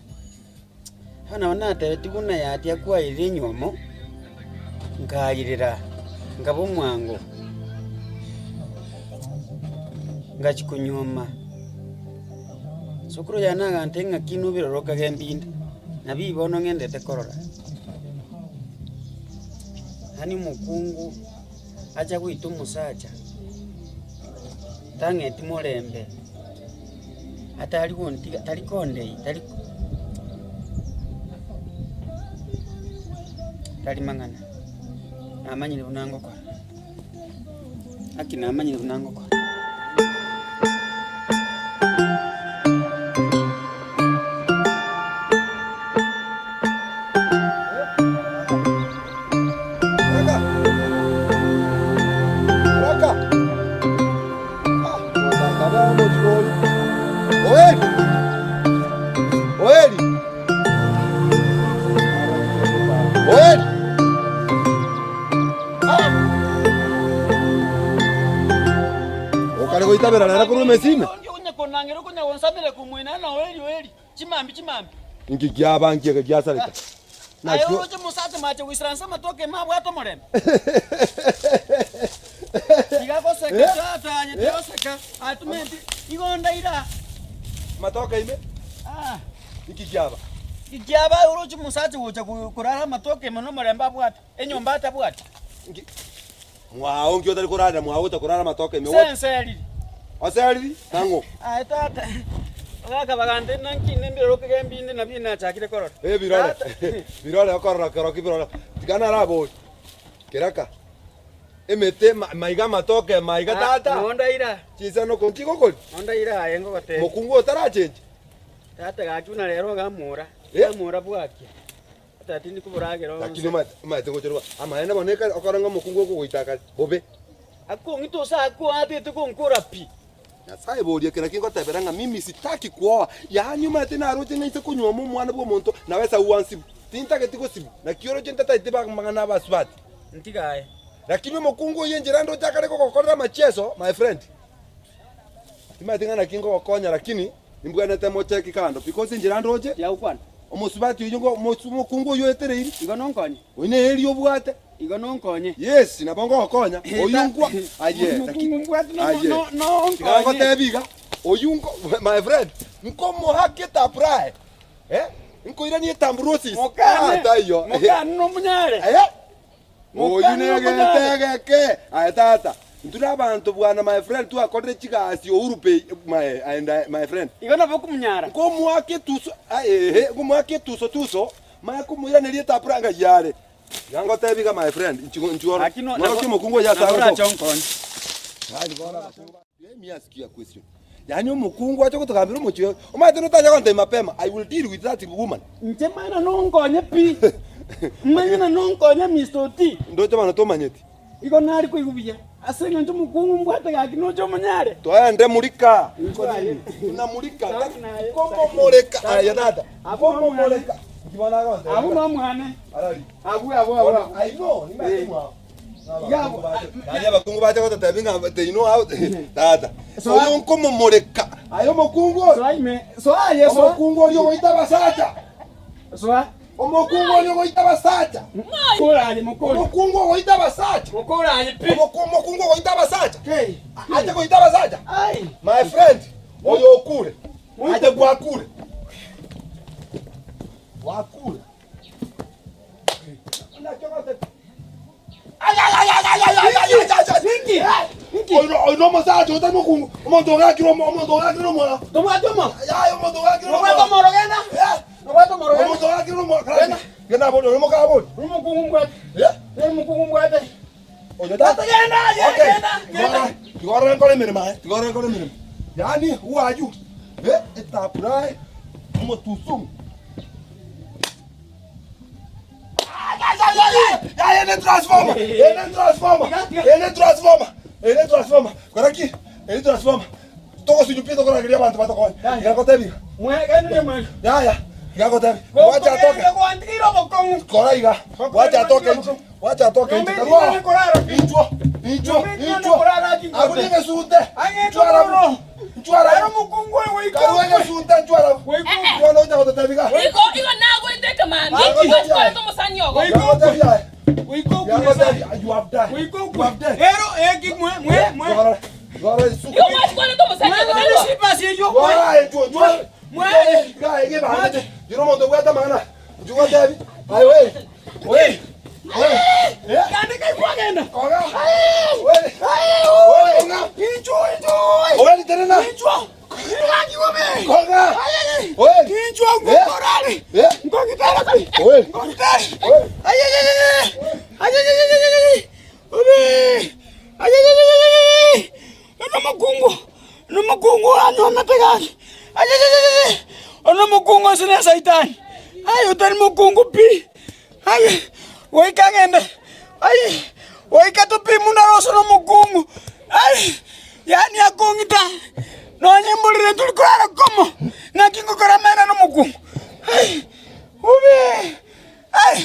Bono nabo natebetie buna yatia kwairire enywomo, nkairera, nkaba omwango, ngachia konyuoma. Sokoro yane agantebia ng'aki inwe birore okagenda inde, nabio bono ng'endete korora. Yaani omokungu. Acha goita omosacha, tang'eti morembe, atari gontiga tari kondei tari tari mang'ana, namanyire buna ngokora, gaki namanyire buna ngokora. Okare goitabera nere korwa emesime? Inki kiaba nki eke giasareka? Aye Nakio oroche omosacha mache goisaransa amatoke ime abwate omorembe. Tiga goseka tata aye tiga goseka aye tumenti igo ndaira. Amatoke ime? Ah. Inki kiaba? Ekiaba aye oroche omosacha gocha korara amatoke ime nomorembe abwate, enyomba atabwati. Inki mwao nki otari korarera mwao gocha korara amatoke ime? Senseriri. Oseriri? Nang'o? Aye tata. Abagaka bagantebia, Naki inde mbirore okegembia inde nabio nachakire korora. Eh, birore. Birore okorora kero ki birore. Tiga naraborie. Keraka. Emete ma- maiga amatoke maiga tata. Nondaira, Chinsanoko nchigokori. nondaira aye ngogotebia. Mokungu otarachenchi. Tata gaki buna rero ogamora, Eh. ogamora bwakia. Tata tindi koboragera Lakini onse. omanyete omanyete gocherwa amaene bono ekare okore ng'a omokungu okogoita akare bobe. Akong'ita ose akoatete gonkora pi. Nyasae boria kera ki ngotebera ng'a mimi sitaki kuoa, yaani omanyete naroche ng'a inse konyuoma omwana bw'omonto nawe Esau ansibu, tintageti gosibwa, naki oroche ntataeti amang'ana abasubati. Ntiga aye. Lakini omokungu oyio enchera ndoche akare gogokorera amachieso, my friend, timanyeti ng'a naki ngogokonya lakini nimbwenerete mocheki kando because enchera ndoche, Tiagokwana. omosubati oyio ngo omosu omokungu oyio oetereiri, Igo nonkonye. oyio neri obwate. Igo nonkonye. Yes, nabo ngogokonya, oyio nkwa aye Omokungu mbwate no- aye. no- nonkonye. Tiga ngotebi iga, oyio nko my friend, nkomohake etaprae, eh, nkoiranie etambrosis, Mokane, ah taiyo. mokane nomunyare. Eh, oyio Mokane nomunyare. negete egeke, aye tata, intwe na abanto bwana my friend twakorire chigasi Uhuru pay my and my friend. Igo nabo okomunyara. Nkomoaka etuso, ah ehe, nkomoaka etuso tuso, manye komoiraneria etapra ng'ai are. Iga ngotebi iga my friend, inchuo inchuo oro. Lakini no- Noroki omokungu oyo ase nabo agosoka. orache onkonye. Yaani bono abakungu ba- Let me ask you a question. Yaani omokungu ache gotogambera omochie oyo, omanyete notacha gontebia mapema, I will deal with that woman. Inche manya nonkonye pi. Manya nonkonye Mister Oti. Ndoche bono tomanyeti. Igo nare koigwa buya ase eng'encho omokungu mbwate gaki noche omonyare. Toende murika. Inchuo aye. Tunamurika. Safi naye. Komomoreka. Aye tata. Abwo Komomoreka. Inki bono agontebia? Abwo nomwane. Arari. Abwo abwo abwo. Bono, I know, nimanyete Eh. mwao. Yabo. Yaani abakungu bacha gototebia ng'a they know how tata. So- Oyo nkomomoreka. Aye omokungu oyo. Soa ime. Soa aye soa. Omokungu oria ogoita abasacha. Soa. Omokungu oria ogoita abasacha. Mokora aye mokora. Omokungu ogoita abasacha. Mokora aye pi. Omokungu ogoita abasacha. Kei. Ache goita abasacha. Ai. My friend, oyo okure. Ache gwakure. Gwakure. Oyo nomosacha otari mokungu, omonto ogakire omonto ogakire omwana. Tobwate omo. Yaya omonto ogakire Nobwate omoro genda. Nobwate omoro genda. Omonto ogakire omwana. Genda abori, oyo mokabori. Omokungu mbwate. Omokungu mbwate. Oyo tata. Genda, Okay. genda, genda. Tiga orore nkore emeremo aye, tiga orore nkore emeremo. Yaani who are you? Eh, etapurae omotusumu. Ene transformer, ene transformer, ene transformer, ene transformer. Kora ki? Ene transformer. Togosunywa pi tokorageria abanto batokonye. Iga ngotebi iga. Mwegende mwe. Yaya, iga ngotebi. Wacha atoke. Gwantigire obokong'u. Kora iga. Wacha atoke nje. Wacha atoke nje. Karua. Inchwo, inchwo, inchwo. Abwo negesunte. Inchwo arabu. Inchwo arabu. Omokungu oyo goika. Karua egesunte inchwo arabu. Bono ocha gototebi iga. Igo igo nagwete ekemambia gwachikwarete omosani ogo. Iga ngotebi aye. Goika Iga okwe. ngotebi you have died. Goika You okwe. have died. Ero eki mwe mwe mwe. Gora, gora isuka. Igo gwachikwarete omosani Mwe ogo mwe taibo. sipasi eyo kwe. Gora inchwo, inchwo. Mwe. Iga ege bangete. Jiro omonto obwate amang'ana. Inchwo gotebi. Aye we. We. We. Eh? Kande kaikwagenda. Koga. We. We konga. Inchwo inchwo. Owe literena. Inchwo. Inchwo we. Konga. We. Inchwo ngokorare. Eh. Ngogitara. We. Ngogitara. We. Ay ay ay ay. Ay ay ay ay ay. Obe. Ay ay ay ay ay. Nomokungu. Nomokungu anyomete gaki. Ay ay ay ay. Onomokungu ase ne saitani. Ay otari mokungu pi. Ay goika ng'ende. Ay goika topi muna roso nomokungu. Ay yaani akong'ita. Nonye mborire turi korara komo. Naki ngokora amang'ana nomokungu. Ay obe. Ay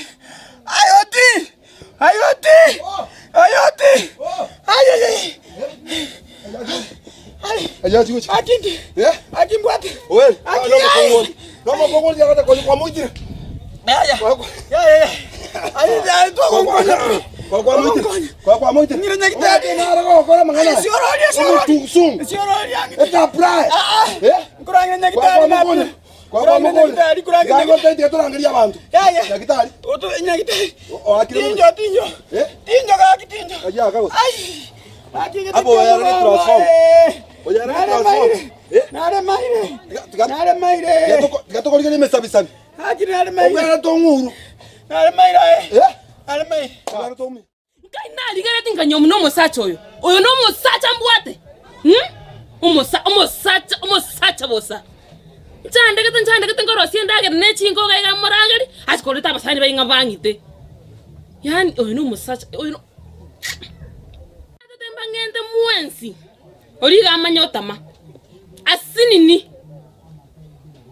ay oti. Ay oti. Ay oti. Ay ay ay. Ay Aye chigochi. akindi. Eh? Akimbwate. We. Aki- Nomokungu. Nomokungu yakata kwa kwa mwitire. Yaya. Kwa kwa Yaya. Ay ay twagonkonya. kwa kwa mwitire. Kwa kwa mwitire. Nyire nyagitari. Omwate naro gokora amang'ana. Ay, siororia, siororia. Omotusung. Siororia ng'iti. Etapurae. Ah, ah. Eh? Nkorang'ina Kwa nyagitari kwa mukunye. Kwa kwa Nkorang'ina mukunye. nyagitari, nkorang'ina Iga nyagitari. ngotebi torangeria abanto. Yaya. Nyagitari. Oto nyagitari. O- oakire Tinjo tinjo. Eh? Tinjo gaki tinjo. Aye akago. Ai. Aki Abo yare transform. Oyo are transform. Naremaire. Naremaire. Naremaire. Tiga tokorigereria emesabisabi. Gaki naremaire. Obwerete ong'uru. Naremaire aye. Eh? Naremaire. Obwerete ong'uru. Nkai narigeretie nkanywa buna omosacha oyo, oyo nomosacha mbwate, hmm? Omosa, omosacha, omosacha bosa. Nchandegete, nchandegete nkorosia endagera ne chingoga iga morageri, ase koreta abasani baye ng'a bang'ite. Yaani oyo nomosacha, oyo no Tata mbang'ente mwensi, oria iga amanye otama, asinini,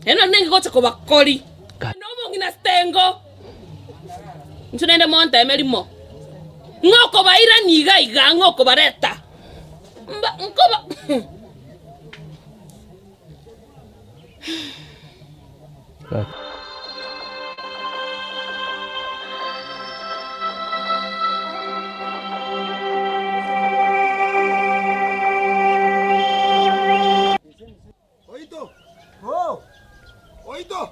ere nari nenge gocha kobakori. Na omong'ina Stengo, inche naende monteme rimo, ng'a okobairania iga iga, ng'a okobareta, mba nkoba. Oito! Oh! Oito!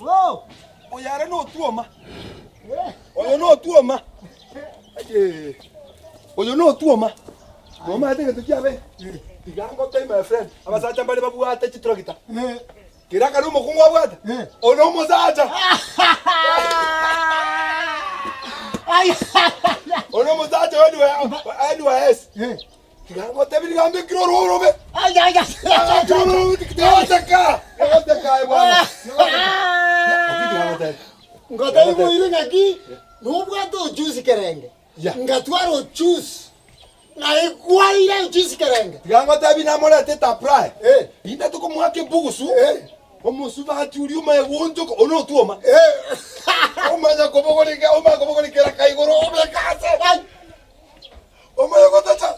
Oh! Oyo are notwoma. Oyo notwoma. Aye. Oyo notwoma. Nomanyete egento kiabe? Tiga ngotebi my friend, abasacha mbare babwate chitractor. Kera kare omokungu abwate, oyo nomosacha. Oyo nomosacha o NYS. Tiga ngotebi niga mbekire orwo orobe. Tigateka. Tigateka aye bwana. Tigateka. Ngotebi boire ng'aki nobwate ojusi kerenge Yeah. ngatwara ojusi naigwaire ojusi kerenge Tiga ngotebi namorete taprai. Eh. Inde tokomoaka ebugusu. Eh. Omosubati oria omaye gwonchoka one otwoma. Omanya kobogorika omanya kobogorikera kaigoro obeka ase. Omanye gotacha.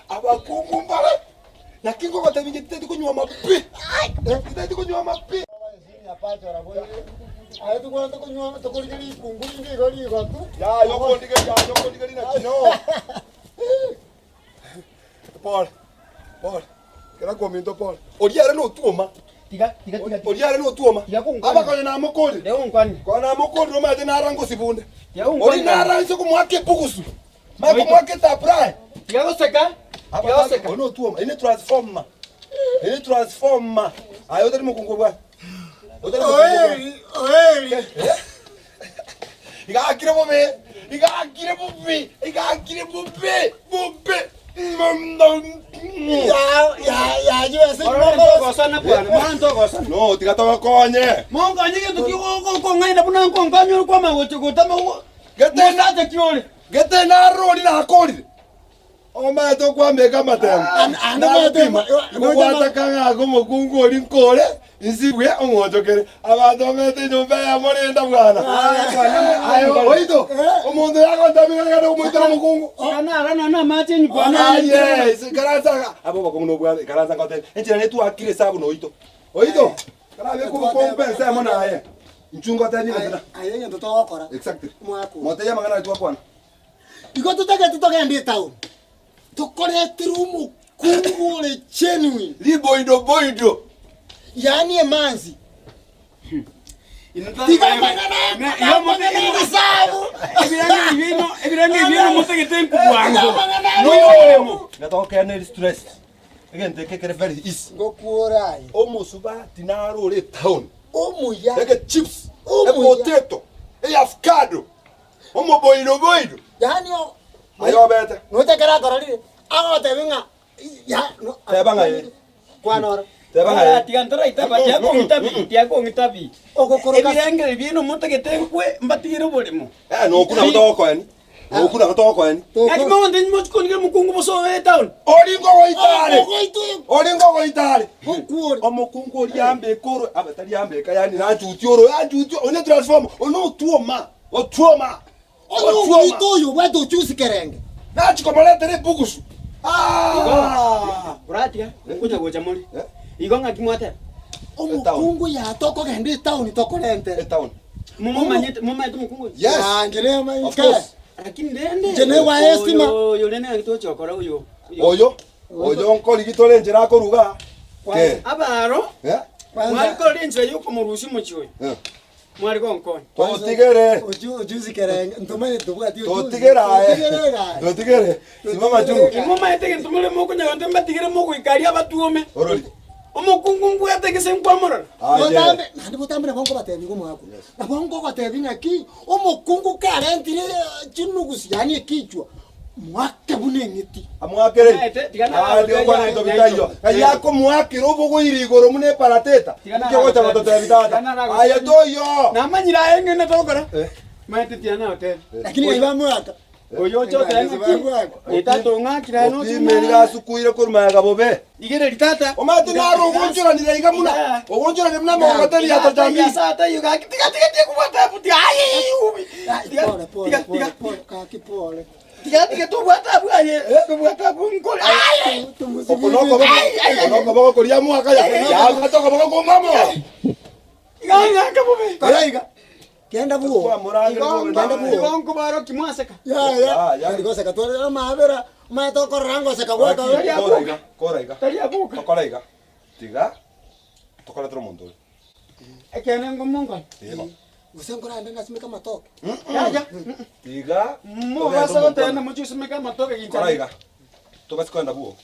Abakungu mbare. Naki ngogotebi inche titeti konywa pi. Titeti konywa pi. Aye tokwana tokonywa tokorigia rikungu rinde igo rigotu. Ya yokondigeria yokondigeria naki no. Pole. Pole. Kera kominto pole. Oria are notwoma. Tiga tiga tiga. Oria are notwoma. Tiga konkwana. Abakonye namokorire. Tiga konkwana. Konya namokorire omanyete nara ngosibunde. Tiga konkwana. Ori nara inse komoaka ebugusu. Manye komoaka etapurae. Tiga goseka. Tiga goseka. Oria notwoma. Ere transformer. Ere transformer. Aye otari mokungu obwate. Otari mokungu obwate. Oeri, oeri. Iga akire bobe. Iga akire bobe. Iga akire bobe. Bobe. Ya ya ya yo ase Oro ntogosana bwana, mara ntogosana. No, tiga togokonye. Monkonye gento ki okong'aina buna nkonkanye ore kwama gocha gotama Gete mosacha ki ore. Gete narori nakorire. Omanyete okwambeka amatemo. ande omanyete- Ngobwata kang'aka omokungu ori nkore insibwe ong'onchokere. Abanto bamanyete enyomba eyemo renda bwana. Aye oito omonto yagontabia ng'a omoitera omokungu. Kanarana na amache enyuku Aye, ikaransa abo bakongu nobwate ikaransa ngotebi. Enchera netwakire esabu noito. Oito karabe kobokombe ensemo naye. Inchu ngotebi gose Aye egento togokora. Exactly. Mwako. Motebie amang'ana aria twakwana. Igo totagete togende etown. Tokoretire omokungu ore genuine. Riboido boido. Yaani emanzi. Tiga amang'ana amang'ana ebisabu. Ebiranga ebino motagete nkubwango. No. Natokene stress. Egento eke kere very easy. Ngokuora aye. Omosubati naro ore town. Omuya. Ege chips, Omuya. epotato, eavocado, omoboido boido. Yaani o Aye obete. nochakera akororire agotebi ng'a ya no Teba ng'a ye. kwanora Teba ng'a ye. Tiga ntaraitaba tiakong'itabi tiakong'itabi. Ogokoroka Ebirengere bino motagete nkwe mbatigere oboremo. Eh nokuna gotokoeni. Nokuna gotokoeni. Gaki mogonte mochikonigere mokungu bosoe etown. Oringo goitare. ogoito Oringo goitare. okuore Omokungu oria ambeka oro abatari ambeka yani nanchuti oro yanchuti one transform one otwoma otwoma oyo ogoito oyo obwate ochusi kerenge nachikomoretera ebugusu Ah! Oratiga nkonya gocha more. Eh? Igo ng'aki mwateba. omokungu yatokogenda etown tokorentere Etown. Mumanyete mumanyete mokungu. oyo? Yes. Yangire Of mainke course. Lakini rende. Inche negwa estima. Oyo rende ng'aki tochokora oyo. Oyo oyo nkorigi tore enchera akoruga. Ke. Abaro Eh? mwarikora enchera yokomorusia omochie oyo. Eh. Mware gonkonya. Totigere. Ojuzi kerenge ntomanye tobwati ojuzi. Totigere aye. Totigere aye. Totigere. Siba machungu. Imomaete gento more mokonya gonte mbatigere mogoika aria abatuome. Orori. Omokungu mbwate gese nkwamorora. Botambe, naende botambe nabo nkobatebia igo omwaka oyo. Nabo nkogotebia ng'aki, omokungu karentire chinugusi yaani ekichwa, mwake buna eng'iti. Amwakere. Naende okwana ebinto bitaiyo. Ng'ai akomoakera obogoiri igoro buna eparateta. Inki ogocha gototebia tata? Aye toiyo. Namanyire aye ng'ende tokora. Maete tiga nagotebia. Lakini ng'ai bamwaka. Oyo oche otebe ng'aki, eh, tata ong'akire aye noche Opimeri gasukuire korwa magega bobe. Rigereria tata. Omanyete naro ogonchoranire iga buna ogonchoranire buna amagogoteri ya tata Ase ataiyo gaki tiga tiga tiga kobwata abwo tiga aye ubi. Tiga Pole, pole, tiga pole, tiga pole, kaki pole. tiga tiga tobwate abwo aye tobwate abwo nkore aye. Oko nokoboko oko nokoboko koria mwaka ya yabwate okoboko kw'omwamo. Iga ng'ake bobe. Kora iga. Genda bwoo. Genda bwoo. Igo nkobarokia mwaseka. Yaya, tari goseka tware amabera, omanye tokorora ngoseka gwaka. Kora iga, kora iga. Tari abuka. Tokore iga. Tiga tokoretera omonto oyo. Ekeene ngomonkore. Eba. Gose nkorande nasimeke amatoke. Yaya. Tiga Mobasa goteba mochie osimeke amatoke gincha. Kora iga. Tobasi kogenda bwoo.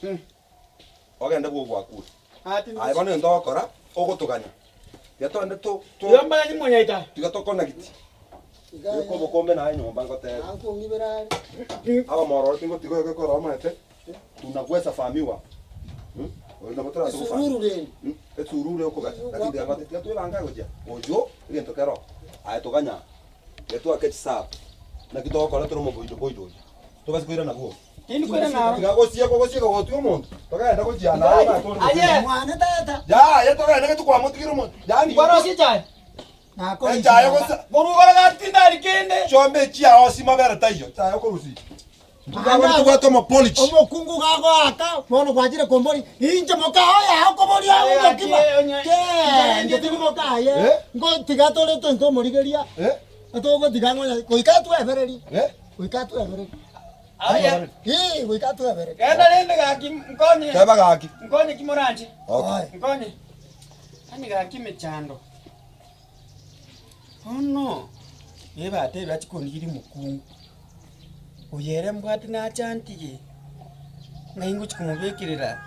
Ogende bwoo gwakure. Aye bono egento ogokora, ogotoganya. Tiga togende to to Igo mbaye monyaita. tiga tokonagiti. Beka obokombe naye nyomba ngotebe. Ankong'ibera are. Abamororo tingotiga oyo gekora omanyete, tunagwesa famiwa. Oyo nabo torase gofamia. Esururu rende. Esururu ekogacha. Lakini tiga ngote tiga twebange gochia. Oyio egento kero. Aye toganya. Tiga twake chisabu. Naki togokora tore omoboido boido oyo. Tobase koirana bwogo. Tindi koirana aro. Tiga gosiekwa gosieka gotiga omonto. Togenda gochia naye na tore. Aye. Mwane tata. Yaya togenda gete kwamotigire omonto. Yaani Kwarosia echae. Echae gosa. Korwa igoro gatindari kende. Chiombe echiao ase mabere taiyo. Echae okorusia. Ntobwate tobwate omopolish. Omokungu gagoaka bono gwachire kombori inche moka oye akoboria omokima kende tiri mokaye ngo tiga tore tente omorigeria togotiga ng'onya goika twebereri goika twebereri Aye. Ii goika twebereri Genda rende gaki nkonye. Teba gaki. Nkonye ki moranche. Okay. Nkonye. Yaani gaki emechando. Bono ebatebia achie kondigeria omokungu, oyo ere mbwate nache antige, ng'ai ngochia komobekerera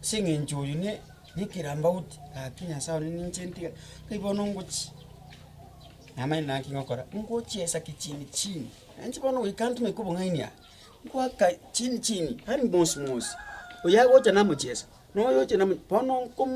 ase eng'encho oyo ne nekerambauti, gaki nyasae one ninche ntigare, ng'ai bono ngochia, namanye naki ngokora, ngochiesa kichini chini, nainche bono goika ntumeke obong'aini aa, ngoaka chini chini, yaani mosi mosi, oyo agocha namochiesa, na oyo ocha namo bono nko.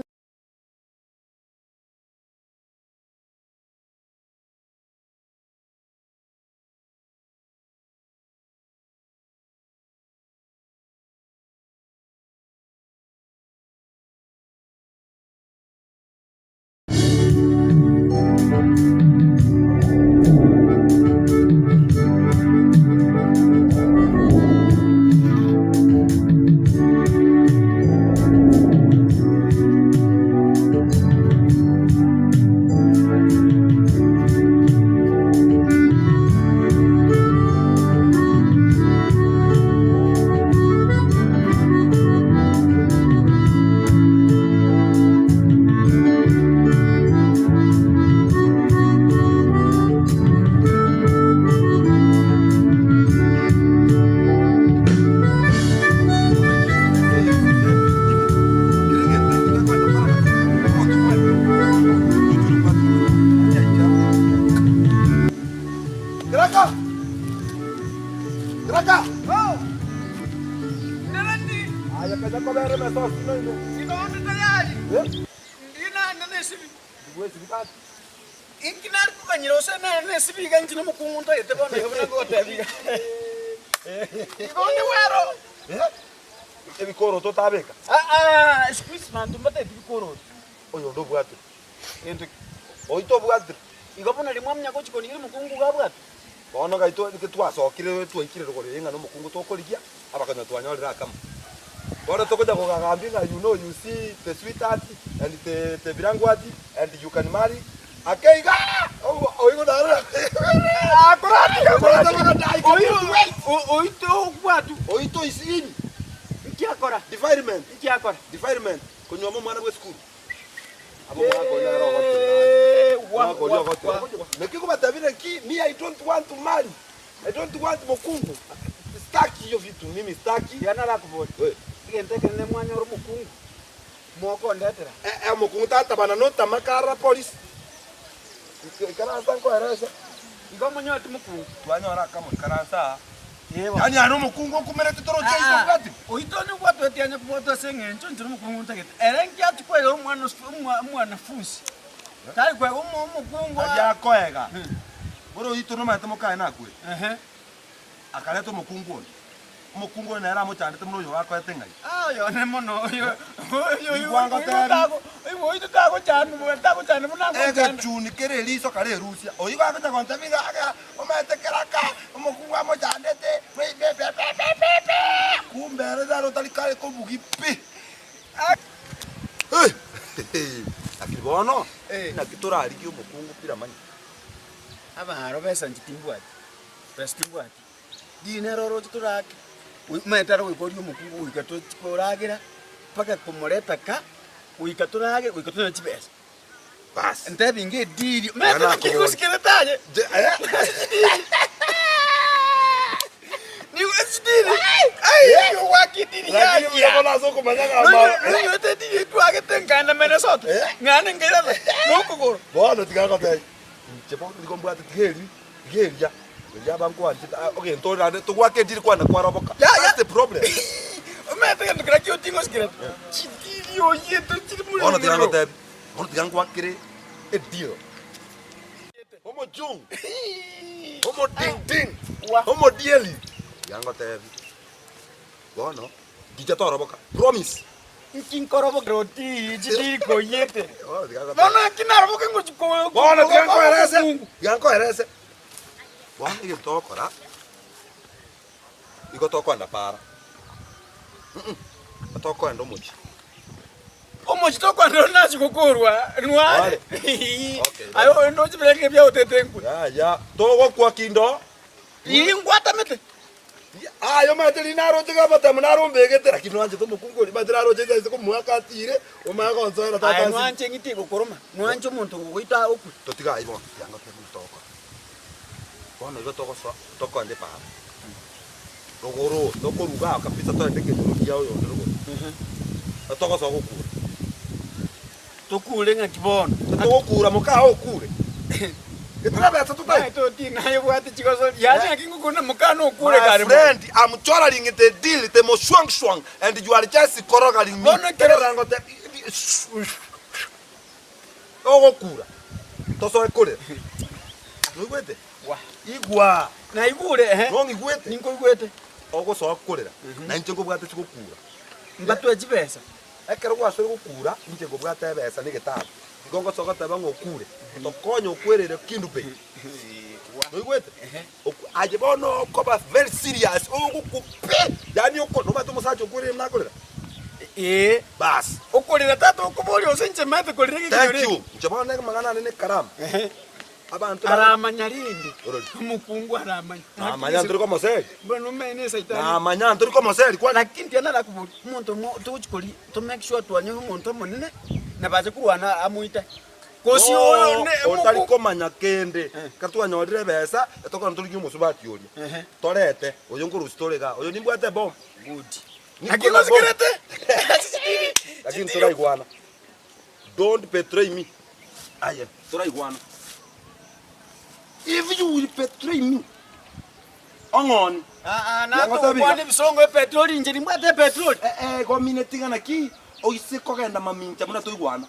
Keraka! Keraka! Aya kanya kobera emesa osino ime. Eh? Ndibwesibi gaki. Inki nare koganyera gose nare nesibi iga inche nomokungu ntagete bono iga buna ngogotebia iga. Igo onde bwero. Eh? Ebikoroto otabeka? Aa, siku hizi banto mbatageti bikoroto. Oyo onde obwatire. Gento ki? Oyio tobwatire. Igo buna riria mwamanya gochia konigeria omokungu iga abwate. Bono gaito niki twasokire twaikire rogoro eye ng'a nomokungu tokorigia, abakonywa twanyorire akamo. Bono tokonya kogagambia ng'a you know you see the sweetheart and the the birangwati and you can marry ake iga oigo narora Oito obwatu. Oito is in. Nki akora? Defilement. Nki akora? Defilement. Konyuoma omwana bwe esukuru. Abo omwaka oyo naro ogotera. Nakoria ogoteba. Naki ngobatebire ki, me I don't want to marry, I don't want mokungu, staki hiyo vitu mimi staki. Tiga narakoborie, Eh. egento ekenene mwanyora omokungu, mokondetera. Eh, eh, omokungu tatabana notama kara polisi. Ikaransa nkoerese. Igo monyoreti mokungu. Twanyora akamo ikaransa aa. Ee bono. Yaani are omokungu okumerete toroche iso Aa, obwati. oito nobwatwete anya kobwatwa ase eng'encho inche nomokungu ntagete. Ere nki achia koega omwana osi omwa omwanafunsi? Tari koega omo omokungu Aria aa. akoega. Bore oito nomanyete mokaye nakwete. Ehe. Akareta omokungu onde. Omokungu oyo nere amochandete buna oyo akoete ng'ai. Ah, oyo one mono, oyo oyo oyo Igwa ngotebi. tago oyo oito tagochanu tagochanu buna agochanda. Egechuni kere eriso karerusia. Oyio gagocha gontebia iga iga omanyete keraka omokungu amochandete be-be-be-be-be-be. Kumbe ere naro otari kare kobugi pi. Lakini bono naki torarigie omokungu pi ramanya. Abaro besa inche timbwati, besa timbwati. Riina ere oroche torake, omanyete are goika orie omokungu goika tochi koragera, mpaka komoreta ka, goika toragere, goika tonyore chibesa. Bas. Ntebi inga ediri, Bwana omanyete naki akobori. gosikera taye. Je- eh? Nigo chidiri, ai, ogwaka ediri Lakini buya yaya. bono ase okomanya ng'a ama- Nonyorete ediri etwagete nkaenda Minnesota, Eh? ng'ane nkairana, nokogoro. Bono tiga ngotebi, inche bono nigo mbwate tiga eri, tiga eria, eria abankwanchete, ah, ogento ore naende togwaka ediri kwane kwaroboka. Ya, ya. That's the problem. Omanyete egento keria kiotingosikerete, chidiri oyete chiri Bono tiga morero. ngotebi, bono tiga ngwakere edeal. Omochungu, omodingding, omodieli. Tiga ngotebi, bono ndicha toroboka, promise. Nki nkorobokera oti chidiri koyete. Bono tiga ngotebi. Bono nki naroboke ngochi ko Bono tiga nkoerese, omokungu. tiga nkoerese. Bono egento togokora, igo tokoenda para, tokoenda omochie. Omochie tokoenda ore nachi gokorwa nware. Okay. Aye oyo ndoche birenge biaotete nkwe. Yaya, togokwa kindo. Ii ngwatamete. Aye omanyete riria naroche gabatemu narombegete, lakini nwanchete omokungu oria, omanyete naroche inse komoaka atire, omanye gonsoera tata Aye ase. nwanche ng'iti egokoroma, nwanche omonto ogogoita okwe. Totiga ayio bono, tiga ngotebie buna togokora. Bono igo togosoa tokoenda epaara, rogoro tokoruga aa kabisa toende ekenyoro kia oyonde rogoro, togosoa gokura. Tokure ng'aki bono? Togokura mokaa okure. Getira besa totai. Naye toti naye obwate chigosori. Yaani ng'aki ngokuna mokaa nokure My kare bono. friend, I'm choraring the deal, the moshwangshwang, and you are just korogaring me. Bono ekero- Ekero ngote ogokura tosoe korera. Noigwete? Wa. Igwa. Naigure ehe. Nong'igwete? Ninkoigwete. Ogosoa korera. Na inche nkobwate chigokura. Mbatwe chibesa. Ekero gwasoire gokura, inche nkobwate ebesa na egetabu. Igo ngosoa goteba ng'a okure, tokonye okwerere Kendu Bay. Noigwete? Oku- Aye bono okoba very serious, ogokwa pi, yaani oko nomanyete omosacha okwerire buna akorera? Ee. Baas. Okorera tata okoboria gose inche maete korera Thank egekenyoro you. eke. Inche bono amang'ana ane na ekaramu. Abanto bare. Aramanya rende. Orori. Omokungu aramanya. Namanya ntori komoseri. Bono omanye esaitani. Namanya ntori komoseri kwani. Lakini tiga narakoboria, omonto omo togochi koria to make sure twanyora omonto omonene nabache korwana amoite. Gose oyo ne Otari omokungu. komanya kende, ekero twanyorire ebesa, etokona torigie omosubati oria, Ehe. torete, oyo nkorusia tore igaa, oyo nimbwate ebomu. Good. Niko Lakini na bomu. osikerete. Lakini toraigwana. Don't betray me. Aye, toraigwana. If you will betray me, ong'oni. Aa, natogokwana ebisongo epetroli inche nimbwate epetroli. Eh, eh, igo omineti ng'a naki oise kogenda mamincha buna toigwana.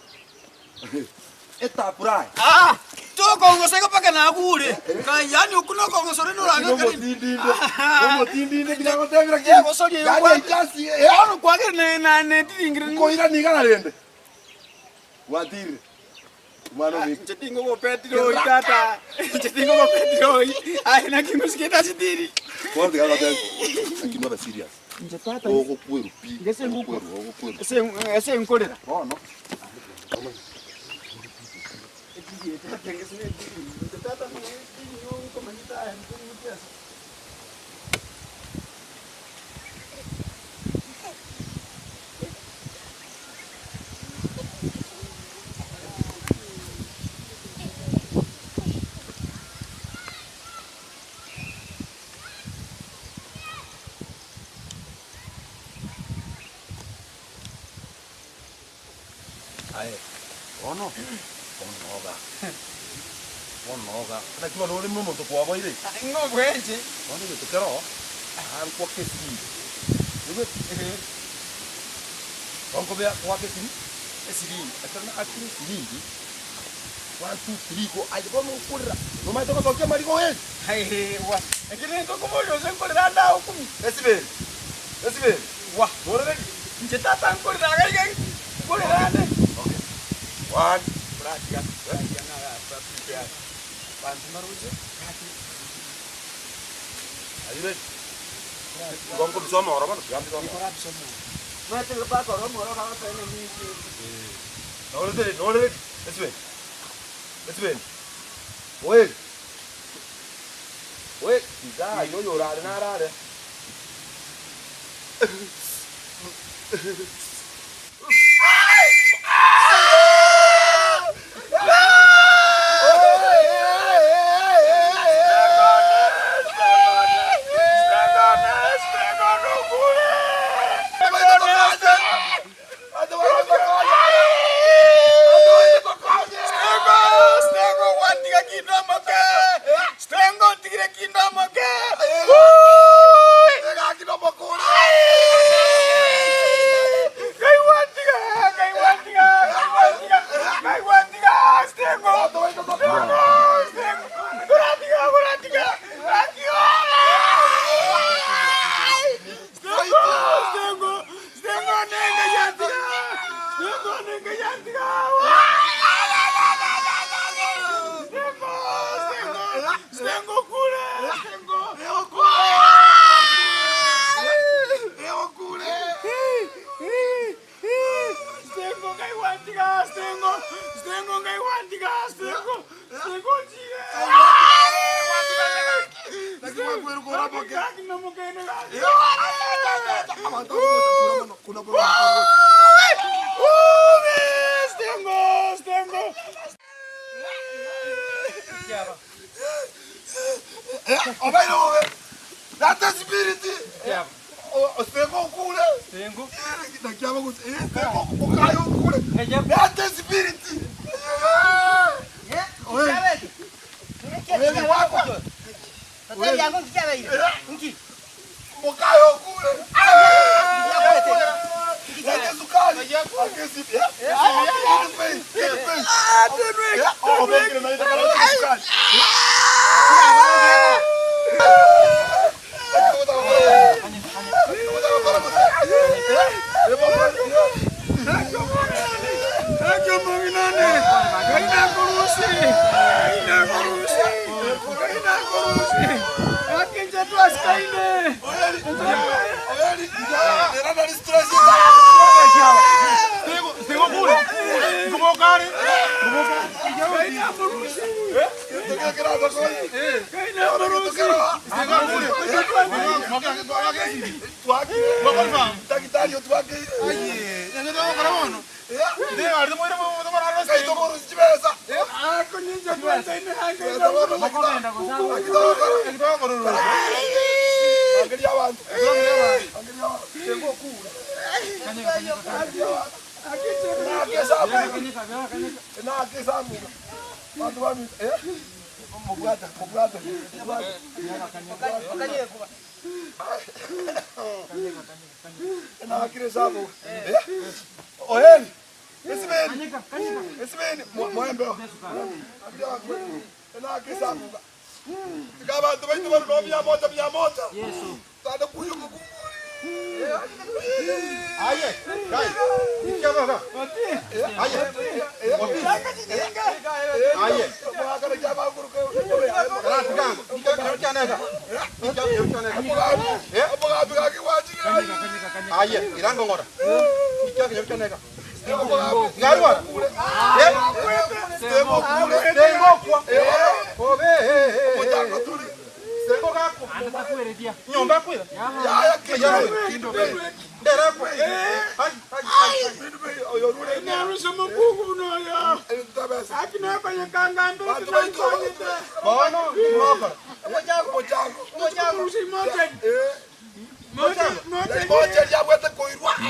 Etapurae. Aa, tokong'osa igo mpaka nagure. Kai, yaani okwo nokong'osora norang'e kare. Nomotindinde. Nomotindinde tinagotebia lakini. Egosoria Yaani eyobwate. echasi, eh, Bono kwagera ne- na- netiringire. Nkoirania igana rende. Gwatirire. Omwana ominto. Inche tingoba petroli tata. Inche tingoba petroli. Aye naki ngosikete ase tiri. Bono tiga ngotebie. Lakini obe serious. Inche tata. Ogokwerwa pi. Gese ngokwa. Ogokwerwa, ogokwerwa. Ase ase nkorera. Bono. Inche tata nkomanyete aye nkomutia ase. Aye bono, bono iga, bono iga, naki bono ore nomonto kwaboire? Ng'a obwenche. Bono egento kero oo, ankwa kesiri. Oigwete? Bonkobea goaka esiri, esiringi, ekero naakire esiringi, one two three go, aye bono okorera, nomanyete gosokia amariga oeri? Aye-wa, ekero gento okoboria gose nkorera ande agokumia. Esiberi, esiberi, Wa, nore ready? Inche tata nkorera iga iga nkorera ande. Okay, one. Oratiga, oratiga ng'a prepare. Banto mbaroche, gaki. Are you ready? Igo nkobisa omoro bono, tiga mbise omoro. Nore ready, nore ready? Esiberi, esiberi, oeri, oeri, tiga aywo oyorare narare.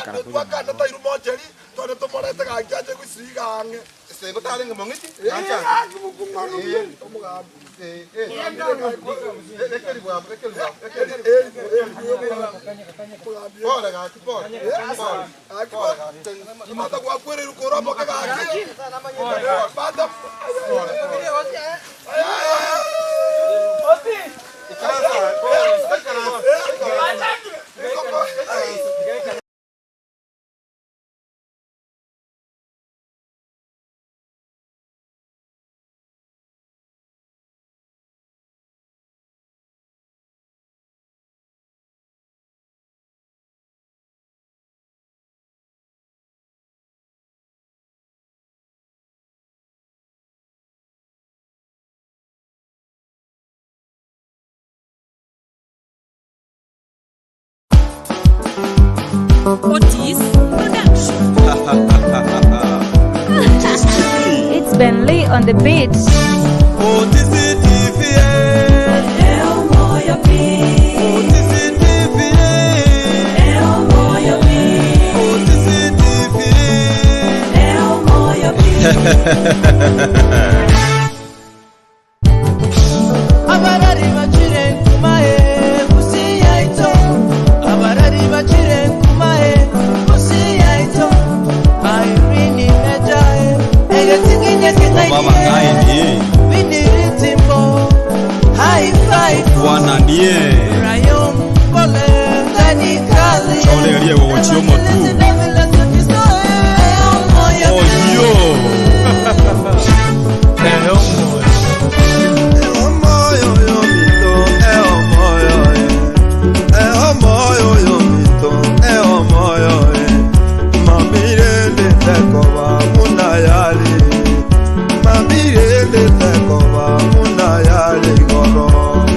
Twakana tairu mocheri, tware tomorete gaki ache gosiga ang'e. Ase gotarenge mong'iti, Otis Production. It's Ben Lee on the beat. Abarari bachire nkumae busi yaito Abarari bachire nkumae busi yaito Irene Mejae Egetinginye Baba ngaye Biniritimbo High five Bwana ndiye Rayom Pole Dani Kali Chole aliye wochio motu Oyo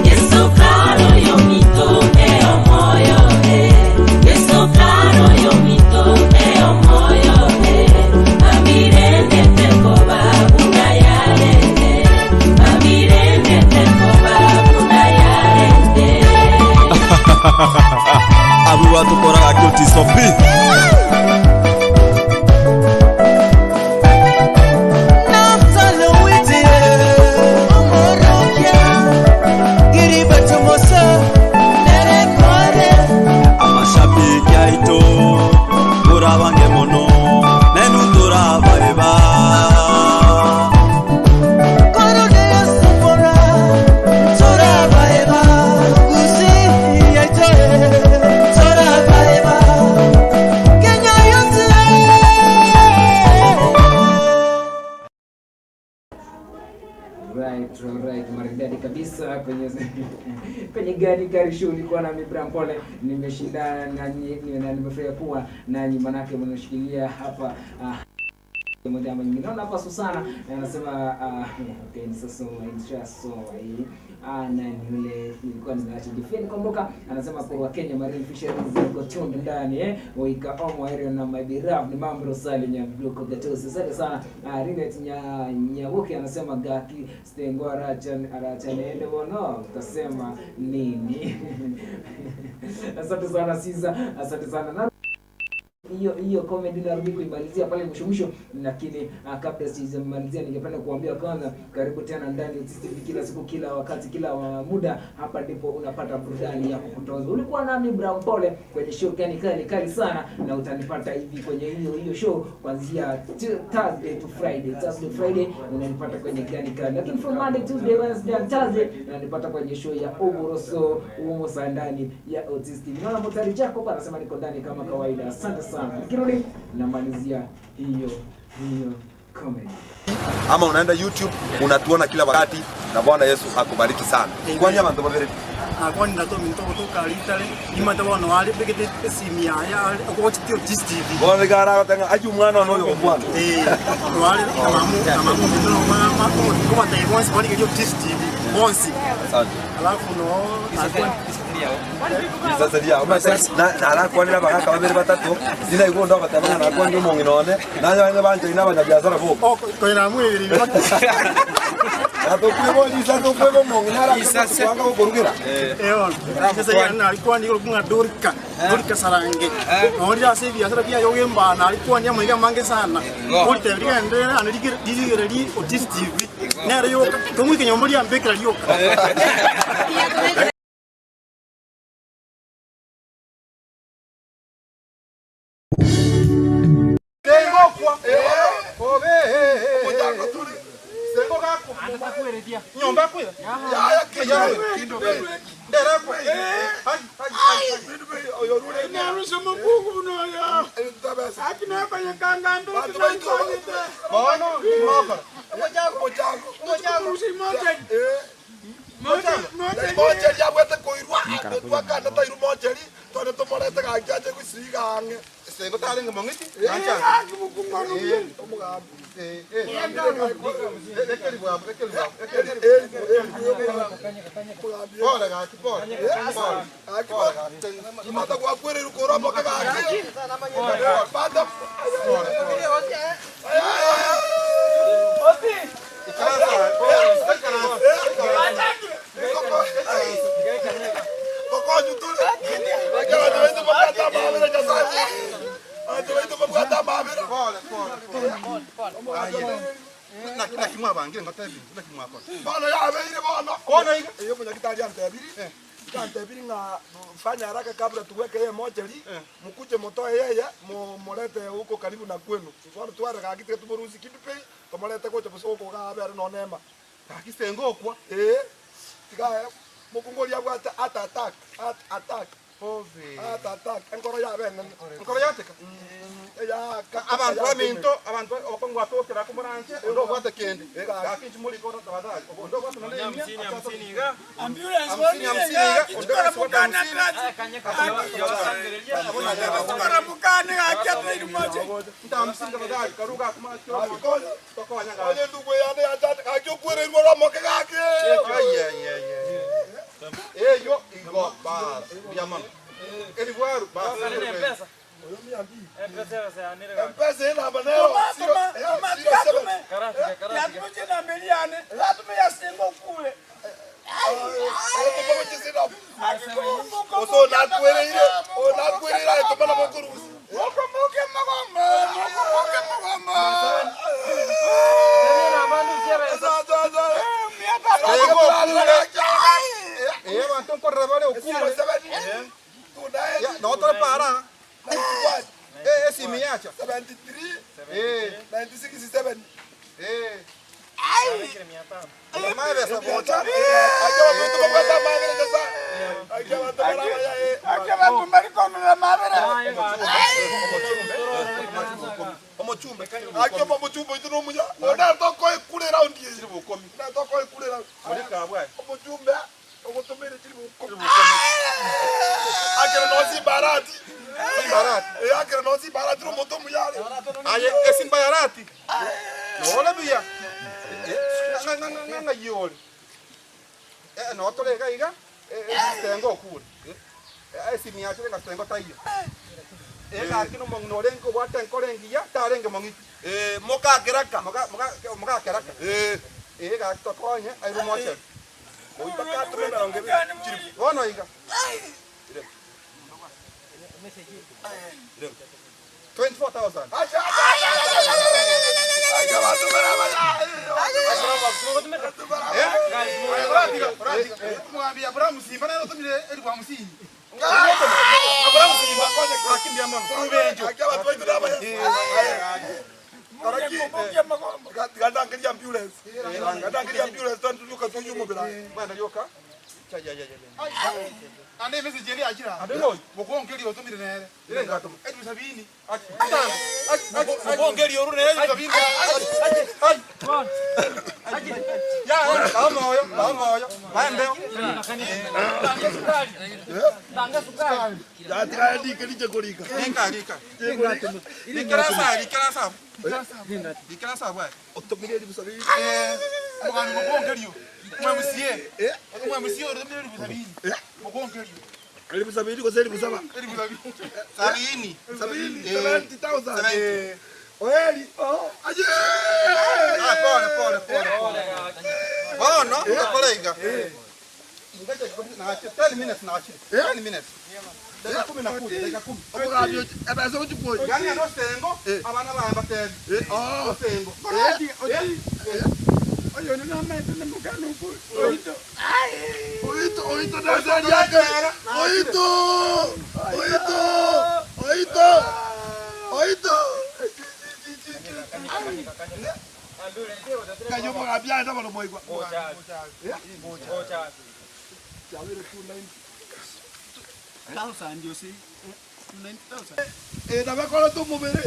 Yesu karo yo mito e omoyo e Yesu karo yo mito e omoyo e Mamirende te koba buna yarende Mamirende te koba buna yarende Abu batukoraga kiotisopi amashabiki aito turabange mono nenu turabareba Right, right, maridadi kabisa kwenye kwenye gari gari show nilikuwa na Mibra Mpole, nimeshinda nanyi na nimefurahia kuwa nanyi, manake mnashikilia hapa moja ama nyingine. Naona hapa Susana anasema okay, nisasoma nishasoma hii nani yule nilikuwa nimeacha Jefeni Komboka anasema kwa Kenya Marine Fisheries iko tundu ndani wika omo area na mabiraf ni mambo Rosali Nyabluko gatosi. Asante sana. Rinet Nyabuki anasema gaki stengo arachan arachanende bono utasema nini? Asante sana Siza, asante sana na hiyo hiyo comedy narudi kuimalizia pale mwisho mwisho, lakini kabla sijamalizia, ningependa kuambia kwanza, karibu tena ndani ya CCTV kila siku, kila wakati, kila muda. Hapa ndipo unapata burudani ya kukutoza. Ulikuwa nami Brown Pole kwenye show kali kali kali sana, na utanipata hivi kwenye hiyo hiyo show kuanzia Thursday to Friday. Thursday Friday unanipata kwenye gani kali, lakini from Monday, Tuesday, Wednesday and Thursday unanipata kwenye show ya Oboroso Umosa ndani ya Otis TV. Naona Motari Jacob anasema niko ndani kama kawaida. Asante sana. Nikirudi namalizia hiyo hiyo comedy. Ama unaenda YouTube unatuona kila wakati, na Bwana Yesu akubariki sana. Kwani abantu babere Kwani ndato minto gutuka ritare imate bono wari bigite esimu yaya agochiti Otis TV Bono gara gotenga aju mwana ono oyo mwana. Wari amamu amamu minto no mama ko bata bonsi bari Otis TV bonsi. Asante. Alafu no Sasa dia na narakwanira bagaka babere batatu nina igo ndo batabana nakwandi omong'ina one naye banye banje ina abanyabiasara bo Oh koina mwiri Atokwebo atokwebo omong'ina arakwanga gokorugera. Sasa yana alikuwa ndiko kunga Dorika. Nori Kasarange, norire ase ebiasara biaye ogembana aria kwania amaiga amange sana. Oritebi rigende ane rigereri Otis TV. Nere yoka, tomoike nyomba riambekera rioka. Mocheri abwate koirwa twakana tairu mocheri tware tomorete gaki ache gosiga ang'e Esengo tarenge mong'iti Mata gwakwereru korwa moke gaki bata Naki mwabangire ngotebi naki mwakora Bono yabeire bono. Bono iga. Eyo monyagitari antebiri. Antebiri ng'a fanya haraka kabla tuweke yeye mochari mukuje motoe yeye murete huko karibu na kwenu. Bono tware gaki tiga tumurusi kindu pi tumurete gocha bosoko gabere nonema. Gaki sengo okwa. Eh. Tiga mokongori abwate heart attack, heart attack. Heart attack. Enkoro yabe enene. Enkoro yateka. Eyaka. Abantu baminto abantu okongwa tokera komoranche ondo obwate kende gaki inchi muri kora tafadhali ondo obwate none emia Ambulance iga mukana mukana ntamsinga tafadhali karuga tokonya Onye ndugu yane yachate gaki okwereirwe romoke gaki. eyo igo bas biamano eribwaru bas Mpesa inamba nero. Oso nakwereire, onakwereire aye tomana bokorusi. Eh, abantu nkorera bare okure no tore para eh esimi yacha 73 eh 96 eh Mabesa bocha. Omochumbe akio omochumbe oito nomuya onatokoe kure raundi eye natokoe kure raundi omochumbe ogotomere chiri bukomi akere nosi barati eh akere nosi barati romoto omuyare Aye esimba yarati. Nore buya. Ng'a yori. Eh no tore iga iga. Eh sengo okure. Eh esimi yachire nga sengo taiyo. Eh gaki no mong'ina orenge obwate enkoro engiya tarenge mong'iti. Eh mokakeraka. Moka moka mokakeraka. Eh eh gaki tokonye airu mocheri. Oitakatumera ngebe. Bono iga. 24,000. Acha Tigatangeria ambulance. Gatangeria ambulance tanduka tuyumubira. Bwana rioka. Ande message eri achira. Ande no. Mukongeria otumire nere. Ile ngatuma. Elfu sabini. Mukongeria oru nere elfu sabini. Ya, kamoyo, kamoyo. Maendeo. Yatirandike kurika. Rika, rika. Rikara sa, rikara sa. Rikara sa bwa. Otumire elfu sabini. Eh, mugani mukongeria. Mwemusie. Mwemusie otumire elfu sabini. Mukongeria. Elfu sabini kwa elfu saba. Elfu sabini. Sabini. Sabini. Eh. 70,000. Eh. Oeli. Oh. Aje. Ah, pole, pole, pole, pole. Bono, ukola iga. Ngacha 10 minutes na achire. 10 minutes. Dakika kumi nakuja, dakika kumi. Omogambi ochi, ebesa ochi kwoyia. Gani ande osengo, abana baye mbatebi. Osengo. Korati, oti. Oyo namaete na mokano oito. Oito, oito nase riake. Oito, oito, oito, oito. Kayo omogambi aye bono mwaigwa. Eh, nabo ekorete omobere.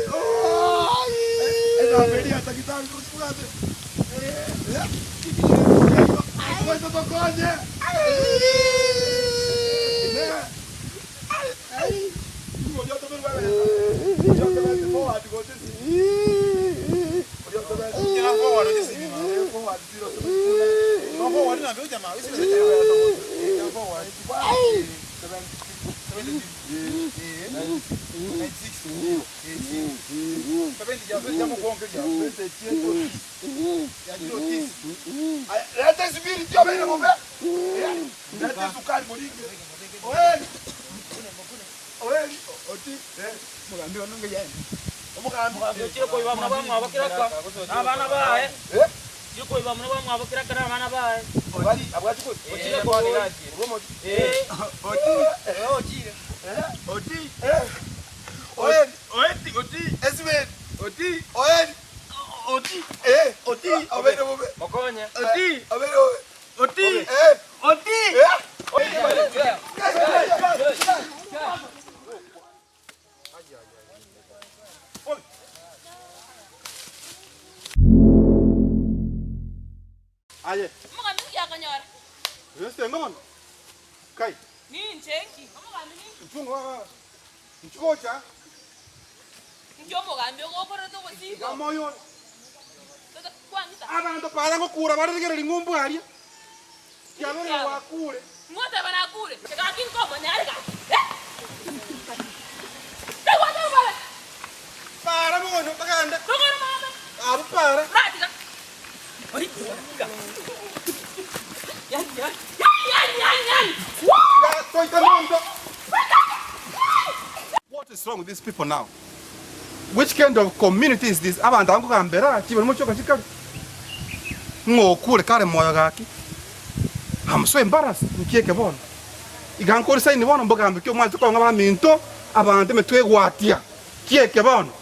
Enamba eria ya daktari tobwate. Goika tokonye. Leta esibiri tiobeire bobe. Leta esukari moringe. Oeri. Oeri. Oti. Omogambi ono ngeyende. Omogambi. Omogambi ochire koiba buna bwamwabo kiraka na abana baye. Ochire koiba buna bwamwabo kiraka na abana baye. Ochire koiba. Eh. Oti. Ochire. Oti. Oeri. Oeti. Oti. Esibiri. Oti. Oeri. Oti. Eh. Oti. Obeire bobe. Mokonye. Oti. Obeire bobe. Oti. Eh. Oti. Eh. Aye. Omogambi ninki akonyora? Oyosenga bono. Kai. Ninche nki? Omogambi ninki? Nchungo baba. Nchigocha. Inki omogambi ogokorete ogosiko? Iga moyo ore. Tata kwang'ita. Abanto para gokura bare rigereria ng'umbu aria. Kiabere gwakure. Ng'oteba nakure. Gaki nkomonyare gaki. Eh! Tegwata obare. Para bono togende. Togende mama. Abwo para. Ratiga. What is wrong with these people now? Which kind of community is this? Abanto aba nkogambera ki barimo chioka chikare? Ng'o okure kare moyo gaki? I'm so embarrassed. Nki eke bono? Iga nkore sign bono mbogambe ki omwanche kong'a baminto abanto emetwe egwatia. Ki eke bono?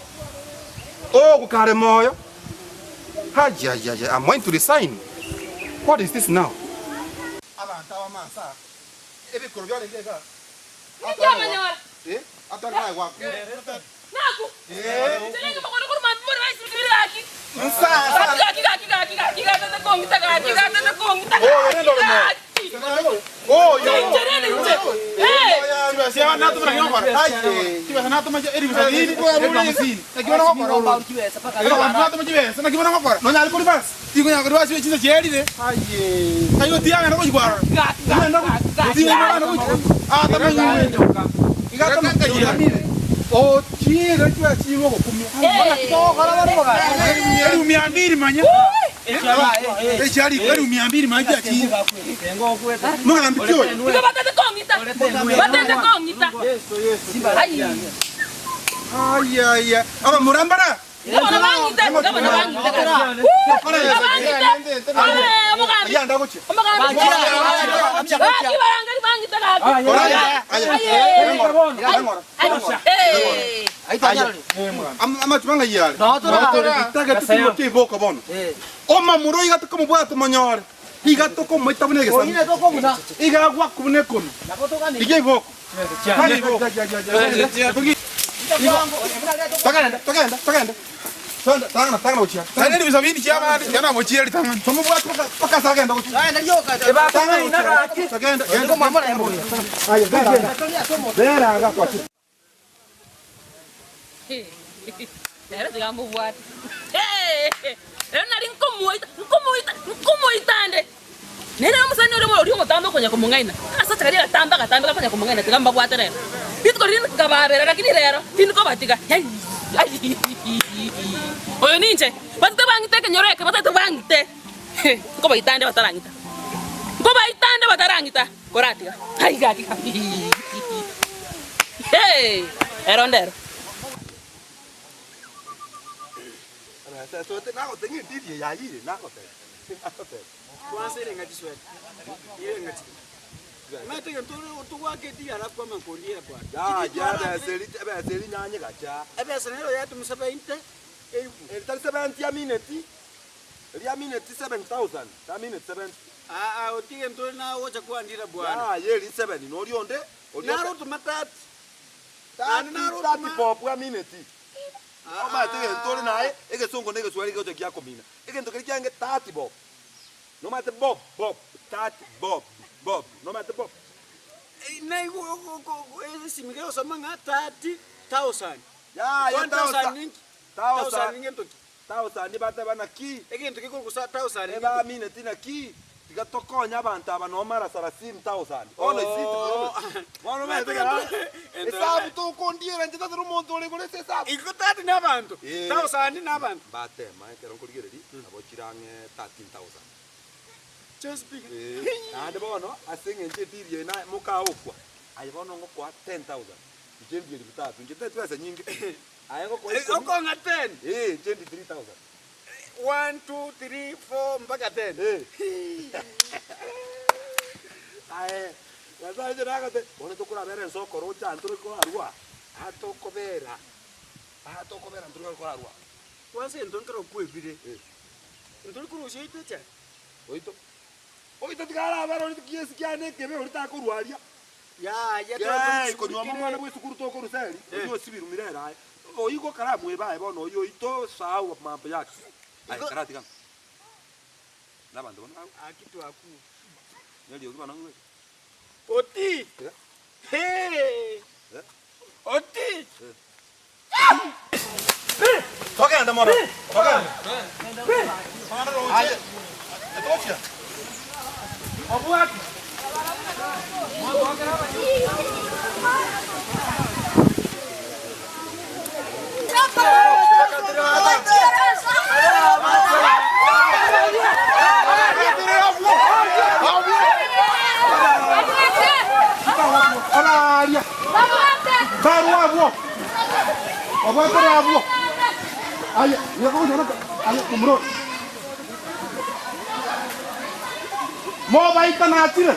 Ogo kare moyo. Ayayaya, I'm going to resign. What is this now? Abanto aba amansa aa, ebikoro biarenge igaa. Nkiamanyora. Eh, atari naye gwakwa. Naku. Inche mokono korwa mambia more baisi bibiri gaki. Nsa, nsa. Gaki gaki gaki gaki gaki gatete kong'ita gaki gatete kong'ita Oh, gaki rende ore moyo. gaki. Oh, yo. Inche rende inche. Eh. Igo batete kong'ita. Batete kong'ita. Ai. Ayaya. Abamura mbara. Bono bang'ite, bono bang'ite gaki. Wuu! Bang'ite. Eh, omogambi. Omogambi. Gaki barangeri bang'ite gaki. Aye. Aye. Amachuma ng'ai are? Itagete timoki iboko bono. Omomura oiga tokomobwata tomonyore. Iga tokomoita buna egesamu. Iga agwakwa buna ekonu. Iga iboko. Tari iboko. Togende, togende, togende. Togende, tang'ana, tang'ana gochia. Tomobwate mpaka- mpaka ase agende gochia. Tang'ana gochia. Togende, genda. Aye, bera iga. Bera iga kwachire. Rero tiga mbobwate. Rero nari nkomoita, nkomoita, nkomoita ande. Nere omosani oria oria omotambe okonya komong'aina. Agasacha karia agatambe agatambe gakonya komong'aina tiga mbabwate rero. Rituko riria nkababera lakini rero tindi kobatiga. Oyo ninche, batete bang'ite ekenyoro eke batete bang'ite. Nkobaita ande batarang'ita. Nkobaita ande batarang'ita. Koratiga. Ai gaki. Hey! Ero ndero. Omanyete egento ore naye, egesongo na egeswahili gegocha giakomina. Egento keria kiange 30 bob. Nomanyete bob, bob, 30 bob, bob, nomanyete bob? Esimi gegosoma ng'a 30,000. Yaya, One thousand ninki? thousand. Thousand ngento ki? Thousand bateba naki? Egento gekorokwa sa thousand ngento ki? Ebamineti naki? Tiga tokonye abanto aba noo mara sarasini thousand. Bono isi Oh. Bono omanyete ng'a esabu tokondiera inche tasire omonto ore igoro ase esabu. Igo tati na abanto, Eh. thousand na abanto. Mbatema ekero nkorigereria nabo chire ang'e 13,000. Chionsi pi. Eh, naende bono ase eng'encho ediri eye naye mokaokwa, aye bono ngokoa 10,000, inche ndie elfu tatu, inche ntari chibesa nyinge, aye ngokoa Eh, ikomi, okong'a 10. eh, inche ndie 3,000. 1, 2, 3, 4 mpaka 10. Eh. Aye, Nyasaye inche nagote, bono tokorabera ense okorocha ntore korarwa, aa tokobera, aa tokobera ntore korarwa. Kwanza egento nkero okwebire, ntori korusia oito echae? Oito, oito tiga arabere ori kiesi kiane ekebe ori takorwa aria. Yaya Yee, konyuoma omwana bwa esukuru tokorusa eri, oyio osibirwe mirere aye. Oyio gokaramwebe aye bono oyio oito sahau mambo yake. Aye karatiga ng'a nabanto bono abwo. Aki twakure. Neriogi bono ng'igwete. Oti! Hee! Oti! Togende mono, togende. Aye, etochia. Obwate. Oraria. Barwa abwo. Obwatore abwo. Aye, nigo kogochora aye omuro. Mobaita nachire.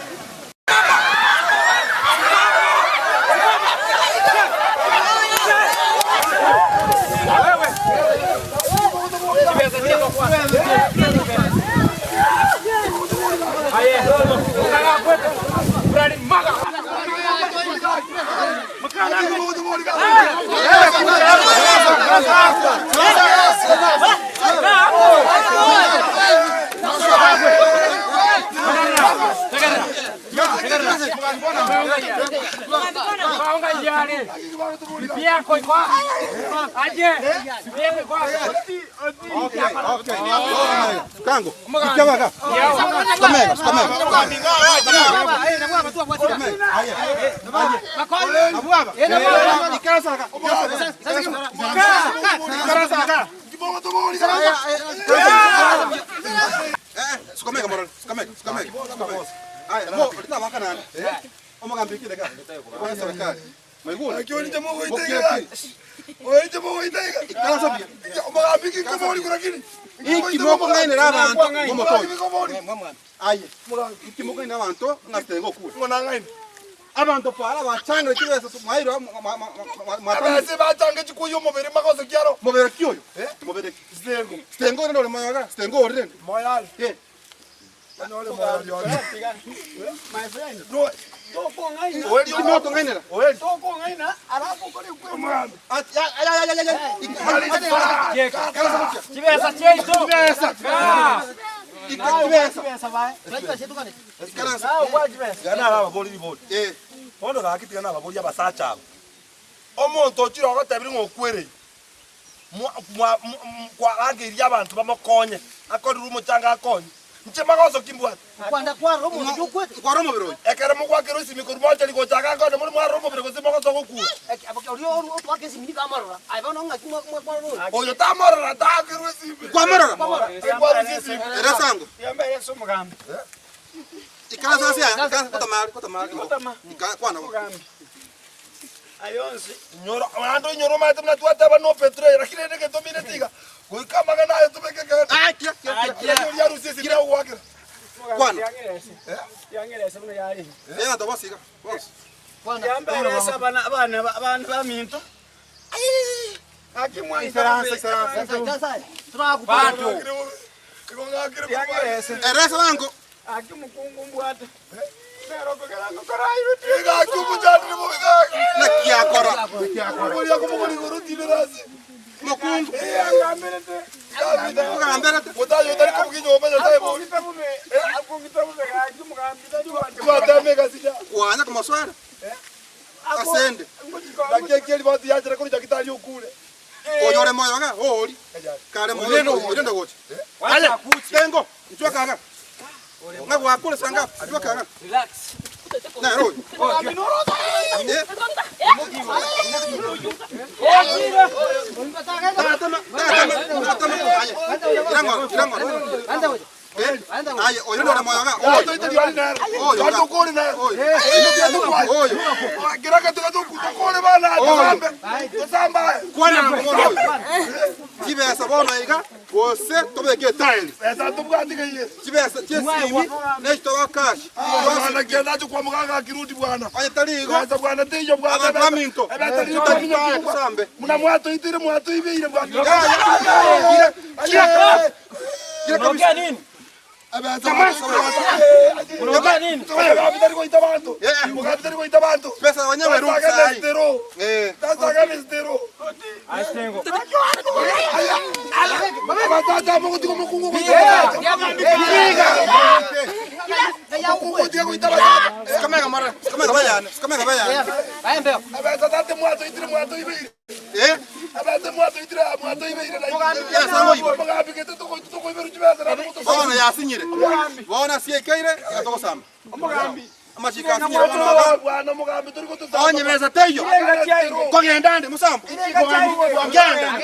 Kango. Ikiabaga. Kamega, kamega. Abanto para bachangire chibesa mwairwa Abese bachange chikuya omobere magoso kiaro. Mobere ki oyo? Mobere ki? Stengo. Stengo rende ore moyoga, stengo ore rende. Moyari. Eh. Onyore moyari ore. My friend. No. Tokong'aina. Oeri okong'ainera. Oeri. Tokong'aina alafu okore Omogambi. Chibesa chiaito. Chibesa. Gana ababori ribori. Bono gaki tiga nababori abasacha aba. Omonto ochire ogotebire ng'a okwerei, kwarangeirie abanto bamokonye, akorire omochanga akonye. Inche magoso ki mbwate? Kwarora omobere oyo. Ekero mogwakerwa esimi korwa mochari gocha iga nkonye more mwarora omobere gose mogoso gokura. Oyo tamorora taakerwa esimi. Kwamorora? Ekwarusia esimi. Era sango. Omogambi. Ikaransa ase aya, ikaransa kotamari, kotamari. Ika kwana. Inyora, naende oinyore omanyete buna twateba no betray, lakini rende egento omineti iga, goika amang'ana aye tobeke kando. Lakini oria arusie esimi agogoakera. Kwana. Eh, bosi iga, bosi. Yamberesa abana abana abana baminto. Iseransa, iseransa. Bantu. Eresa bango. Aki mukungu mbwate. Naki akora. Mokungu. Ogamberete. Kwanya komoswera. Asende. Oyore moyo ga ori. Kare moyo oyende gocha. Aya, tengo, nchwa kaga. Nga gwakure sanga, nchwa kaga. Relax. Na ro. Eh. Tatama, tatama, tatama. Aya. Irango, irango. Eh? Aya, oyo ndo moyo ga. Oyo. Oyo. Kwana na mono oyo. Chibesa bono iga gose tobeke etairi. Chibesa chiesimi nechitoba cash. Onye tari igo abantu baminto tusambe. Muna mwatoitire mwatoibeire. Unaongea nini? Unaongea nini? Pesa wenyewe ruhusa hai. Eh. Sikamega mara, sikamega bayane, sikamega bayane. Eh? Bono yasinyire. Bono asiekeire yatogosamba. Amachiko asinyire bono. Onye besa teyo. Kogenda ande musambo. Genda.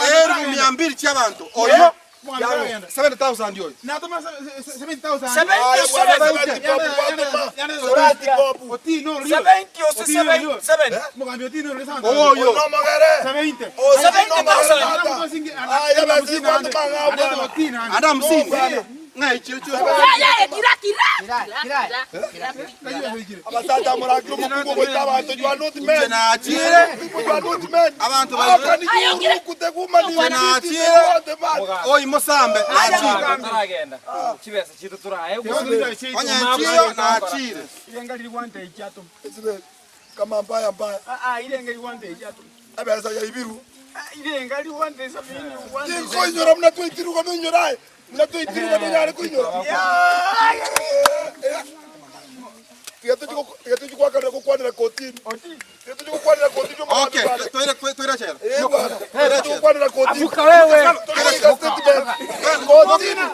Elfu mia mbili chiabantu. Oyo 70,000 oyo. Oyo. Anda hamsini. Ng'ai chiro chiro. Abasacha murakire omukungu ogoita abanto, you are not men. Nachire. You are not men. Abantu How can you Nachire. Oyi musambe nachire. Taragenda. Chibesa chitu turaye. Onye chiro nachire. Kama mbaya mbaya. Abesa ya ibiru. Inkoinyora muna twitiruka noinyorae. Muna twitiruka nonyare kuinyora. Tiga tuchikwakanira gukwanira kotini. Tiga tuchikukwanira kotini. Okay, toire toire chera. Eh bwana. Tiga tuchikukwanira kotini. Avuka wewe. Tuchika statement. Kotini.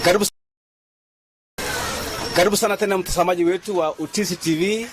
Karibu, karibu sana tena mtazamaji wetu wa Utisi TV.